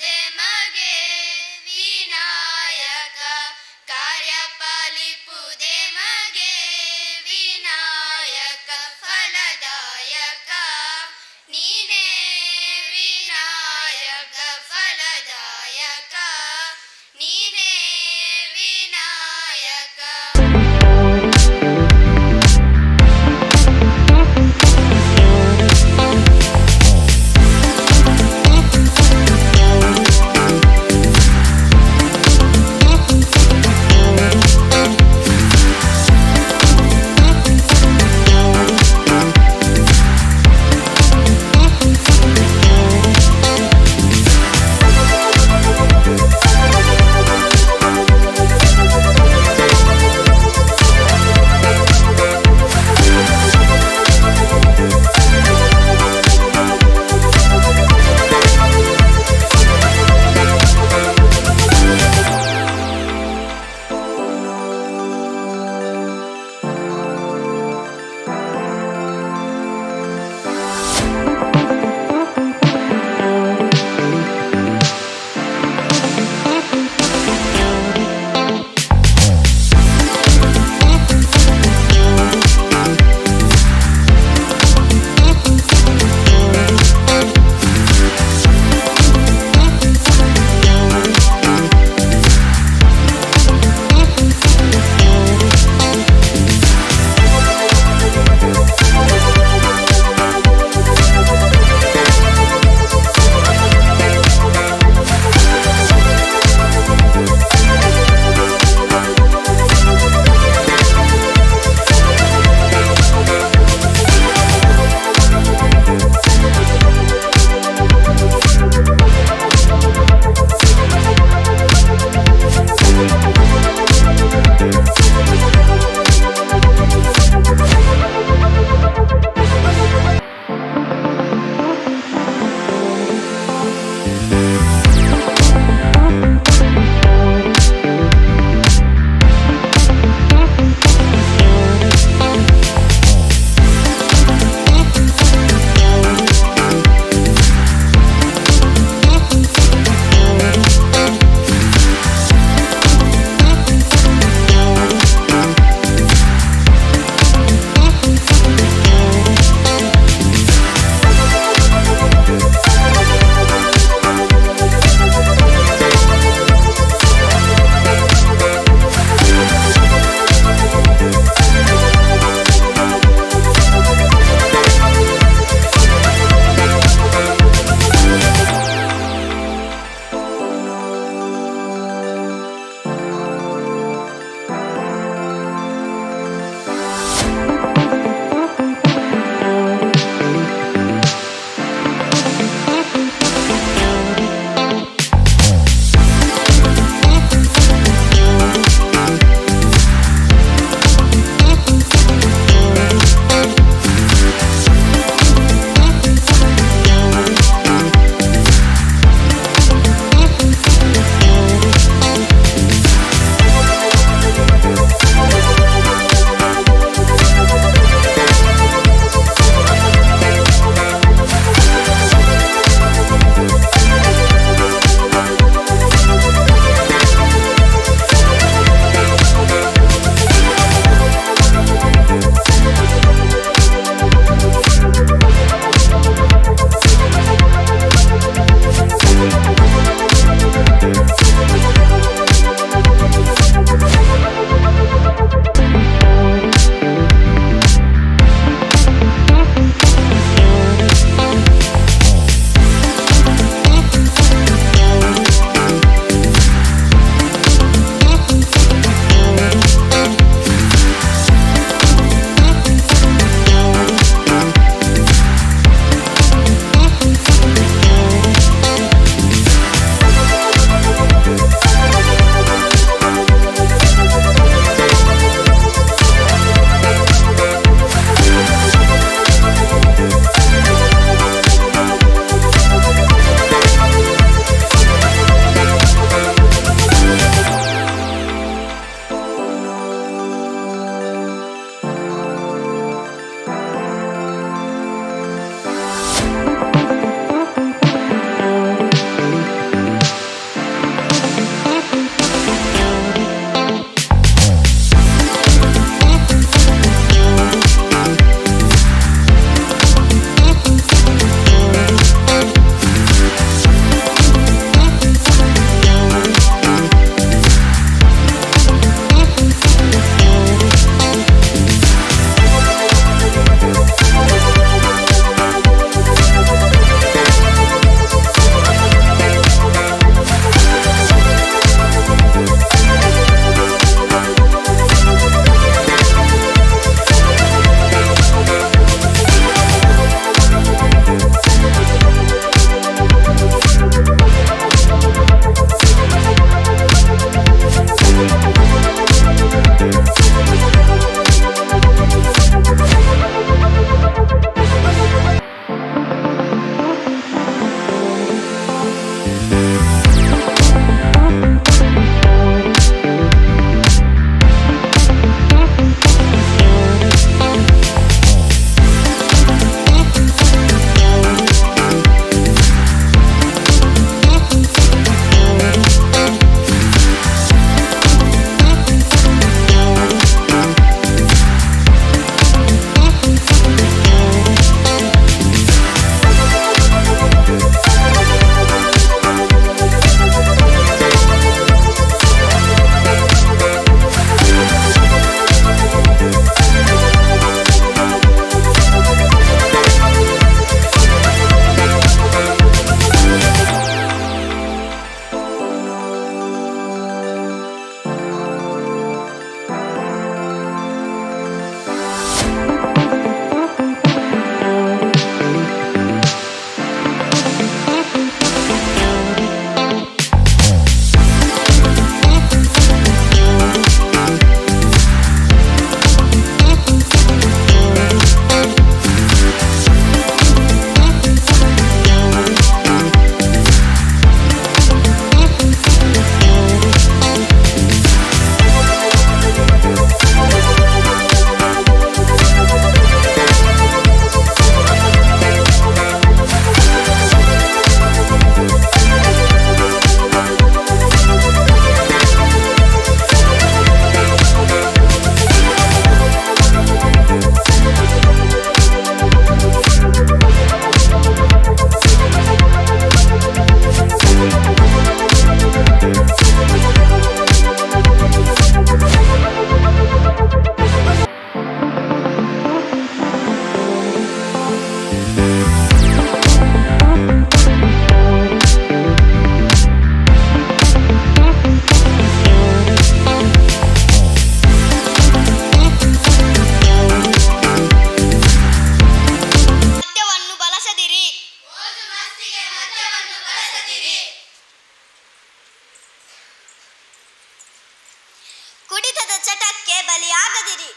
ಬಲಿಯಾಗದಿರಿ.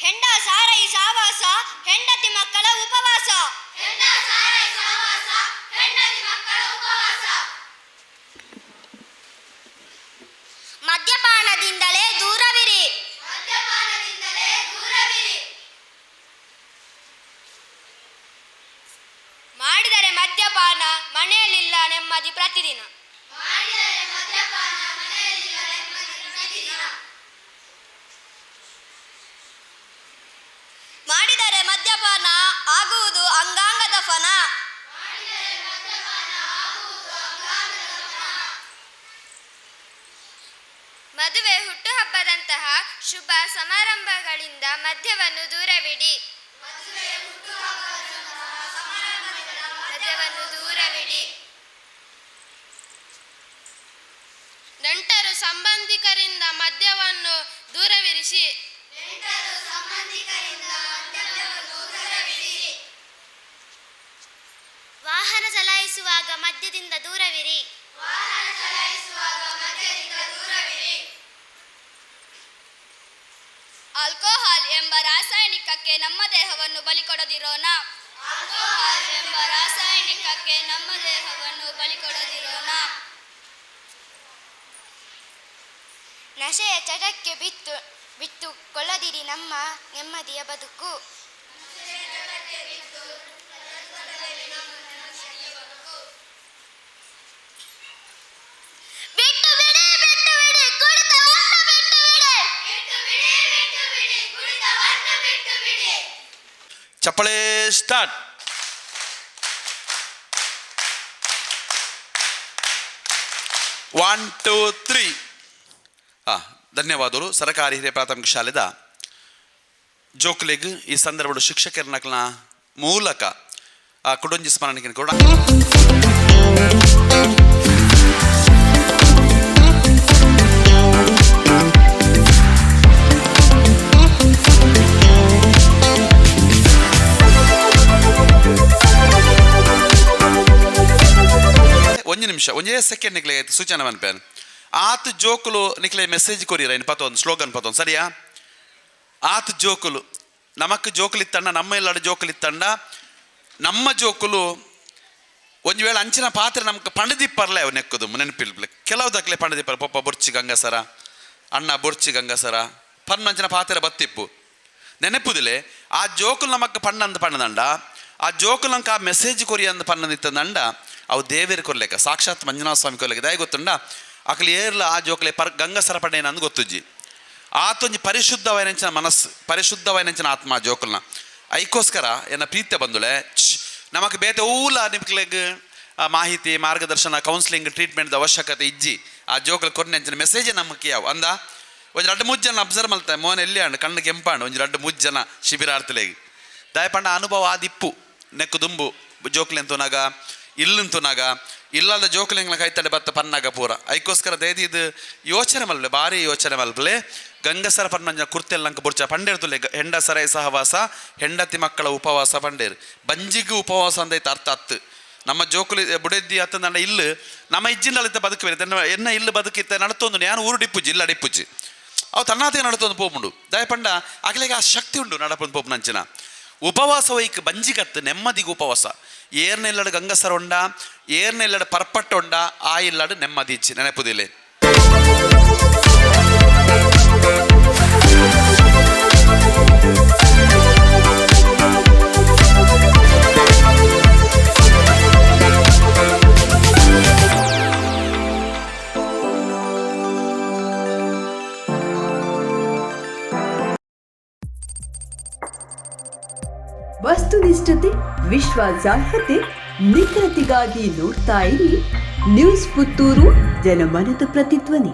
ಹೆಂಡ ಸಾರೈ ಸಾವಾಸ, ಹೆಂಡತಿ ಮಕ್ಕಳ ಉಪವಾಸ. ಮದ್ಯಪಾನದಿಂದಲೇ ದೂರವಿರಿ. ಮಾಡಿದರೆ ಮದ್ಯಪಾನ, ಮನೆಯಲ್ಲಿಲ್ಲ ನೆಮ್ಮದಿ ಪ್ರತಿದಿನ. ಮಾಡಿದರೆ ಮದ್ಯಪಾನ, ಆಗುವುದು ಅಂಗಾಂಗ ದಫನ. ಮದುವೆ, ಹುಟ್ಟುಹಬ್ಬದಂತಹ ಶುಭ ಸಮಾರಂಭಗಳಿಂದ ಮದ್ಯವನ್ನು ದೂರವಿಡಿ. ಮದ್ಯವನ್ನು ದೂರವಿಡಿ. ನೆಂಟರು ಸಂಬಂಧಿಕರಿಂದ ಮದ್ಯವನ್ನು ದೂರವಿರಿಸಿ. ವಾಹನ ಚಲಾಯಿಸುವಾಗ ಮದ್ಯದಿಂದ ದೂರವಿರಿ. ಆಲ್ಕೋಹಾಲ್ ಎಂಬ ರಾಸಾಯನಿಕಕ್ಕೆ ನಮ್ಮ ದೇಹವನ್ನು ಬಲಿಕೊಡದಿರೋಣ. ಆಲ್ಕೋಹಾಲ್ ಎಂಬ ರಾಸಾಯನಿಕಕ್ಕೆ ನಮ್ಮ ದೇಹವನ್ನು ಬಲಿಕೊಡದಿರೋಣ. ನಶೆಯ ಚಟಕ್ಕೆ ಬಿತ್ತು ಬಿಟ್ಟು ಕೊಳ್ಳದಿರಿ ನಮ್ಮ ನೆಮ್ಮದಿಯ ಬದುಕು. ಬಿಟ್ಟು ಬಿಡಿ, ಬಿಟ್ಟು ಬಿಡಿ, ಕುಡಿತವನ್ನು ಬಿಟ್ಟು ಬಿಡಿ. ಚಪ್ಪಳೆ ಸ್ಟಾರ್ಟ್. 1 2 3. ಧನ್ಯವಾದಗಳು. ಸರಕಾರಿ ಹಿರಿಯ ಪ್ರಾಥಮಿಕ ಶಾಲೆದ ಜೋಕ್ಲೆಗ್ ಈ ಸಂದರ್ಭದ ಶಿಕ್ಷಕರ ಮೂಲಕ ಆ ಕುಡೊಂಜಿ ಸ್ಮರಣೆ ಕೂಡ. ಒಂಜಿ ನಿಮಿಷ, ಒಂಜೇ ಸೆಕೆಂಡ್ ನಿಕ್ಲೆ ಸೂಚನೆ ಮನ್ಪೇನ್. ಆತ್ ಜೋಕುಲು ನಿಕ್ಲೆ ಮೆಸೇಜ್ ಕೊರಿರ ಇನ್ ಪತೊಂದು ಸ್ಲೋಗನ್ ಪತೊಂದು ಸರಿಯಾ? ಆತ್ ಜೋಕುಲು ನಮಕ್ ಜೋಕುಲಿತ್ತಂಡ, ನಮ್ಮ ಎಲ್ಲಾಡು ಜೋಕುಲಿತ್ತಂಡ, ನಮ್ಮ ಜೋಕುಲು ಒಂಜಿ ವೇಳೆ ಅಂಚಿನ ಪಾತ್ರೆ ನಮ್ಗೆ ಪಂಡದಿಪ್ಪರ್ಲೆ ಅವು ನೆಕ್ಕದು ನೆನಪಿಲ್ಪ್ಲೆ. ಕೆಲವು ದಕ್ಲೆ ಪಂಡದಿಪ್ಪರ್, ಪೊಪ್ಪ ಬೊರ್ಚಿ ಗಂಗಸರ, ಅಣ್ಣ ಬೊರ್ಚಿ ಗಂಗಸರ ಪನ್ನಂಚಿನ ಪಾತ್ರೆ ಬತ್ತಿಪ್ಪು ನೆನಪುದಿಲೆ. ಆ ಜೋಕುಲು ನಮಕ್ ಪಣ್ಣಂದು ಪಣ್ಣದಂಡ, ಆ ಜೋಕುಲು ನಂಗೆ ಆ ಮೆಸೇಜ್ ಕೊರಿ ಅಂದ್ ಪಣ್ಣದಿತ್ತಂದಂಡ ಅವು ದೇವೇರು ಕೊರ್ಲೆಕ, ಸಾಕ್ಷಾತ್ ಮಂಜುನಾಥ ಸ್ವಾಮಿ ಕೊರ್ಲೆಕ. ದಾಯ ಗೊತ್ತುಂಡ ಅಕಲಿ ಏರ್ಲ ಆ ಜೋಕುಲೆ ಪರ್ ಗಂಗಸರ ಪಣ್ಣೇನ ಅಂದ್ ಗೊತ್ತುಜ್ಜಿ. ಆತೊಂಜಿ ಪರಿಶುದ್ಧವಾಯಿನಂಚಿನ ಮನಸ್ಸು, ಪರಿಶುದ್ಧವಾಯಿನಂಚಿನ ಆತ್ಮ ಆ ಜೋಕುಲ್ನ. ಐಕೋಸ್ಕರ ಎನ್ನ ಪ್ರೀತ್ಯ ಬಂದುಲೆ ನಮಕ್ ಬೇತೆ ಊಲ ನಿಮ್ಕ್ಲೆಗ್ ಮಾಹಿತಿ, ಮಾರ್ಗದರ್ಶನ, ಕೌನ್ಸಿಲಿಂಗ್, ಟ್ರೀಟ್ಮೆಂಟ್ ಅವಶ್ಯಕತೆ ಇಜ್ಜಿ. ಆ ಜೋಕುಲು ಕೊರ್ನೆಂಚಿನ ಮೆಸೇಜ್ ನಮಕ್ ಯಾವ ಅಂದ ಒಂಜಿ ರಡ್ಡು ಮೂಜ್ ಜನ ಅಬ್ಸರ್ವ್ ಮಲ್ತ ಮೋನ್ ಎಲ್ಲಿ ಅಂಡ್ ಕಣ್ಣು ಕೆಂಪಾಂಡು ಒಂಜಿ ರಡ್ಡು ಮೂಜ್ ಜನ ಶಿಬಿರಾರ್ಥಿಲೆಗ್ ದಾಯಪಂಡ ಅನುಭವ ಆದಿಪ್ಪು ನೆಕ್ಕು ದುಂಬು ಜೋಕ್ಲೆಂತುನಾಗ ಇಲ್ಲಂತುನಾಗ ಇಲ್ಲದ ಜೋಕ್ಲೆಂಗ್ಲ ಕೈತಡೆ ಬತ್ತ ಪನ್ನಾಗ ಪೂರ. ಐಕೋಸ್ಕರ ದೇದಿ ಇದು ಯೋಚನೆ ಮಲ್ಪಲೆ, ಭಾರಿ ಯೋಚನೆ ಮಲ್ಪಲೆ. ಗಂಗಸರ ಪನ್ನಂಜ ಕುರ್ತೆಲ್ಲಂಕ ಬುರ್ಚ ಪಂಡೇರ್ ತುಲೆ ಹೆಂಡ ಸರೈ ಸಹವಾಸ, ಹೆಂಡತಿ ಮಕ್ಕಳ ಉಪವಾಸ ಪಂಡೇರು. ಬಂಜಿಗೂ ಉಪವಾಸ ಅಂದೈತೆ ಅರ್ಥ ಅತ್ತು. ನಮ್ಮ ಜೋಕುಲಿ ಬುಡೆದ್ದಿ ಅತ್ತ ನನ್ನ ಇಲ್ಲು ನಮ್ಮ ಇಜ್ಜಿನಲ್ಲಿದ್ದ ಬದುಕು ಎನ್ನ ಇಲ್ಲು ಬದುಕಿತ್ತ ನಡತೊಂದು ನಾನು ಊರು ಡಿಪ್ಪುಜಿ ಇಲ್ಲ ಡಿಪ್ಪುಜಿ ಅವು ತನ್ನಾತೆ ನಡತೊಂದು ಪೋಪುಂಡು. ದಯಪಂಡ ಅಗಲಿಗೆ ಆ ಶಕ್ತಿ ಉಂಡು ನಡಪಂದು ಪೋಪು ನಂಚಿನ ಉಪವಾಸ ವೈಕ್ ಬಂಜಿಗತ್ತು ನೆಮ್ಮದಿಗೆ ಉಪವಾಸ. ಏರ್ನೆಲ್ಲಡು ಗಂಗಸರ ಉಂಡ, ಏರ್ನೆಲ್ಲಡು ಪರ್ಪಟ್ಟ ಉಂಡ, ಆ ಇಲ್ಲಡು ನೆಮ್ಮದಿ ಇಚ್ಚಿ ನೆನಪುದಿಲ್ಲ. ವಸ್ತುನಿಷ್ಠತೆ, ವಿಶ್ವಾಸಾರ್ಹತೆ, ನಿಖರತೆಗಾಗಿ ನೋಡ್ತಾ ಇರಿ ನ್ಯೂಸ್ ಪುತ್ತೂರು, ಜನಮನದ ಪ್ರತಿಧ್ವನಿ.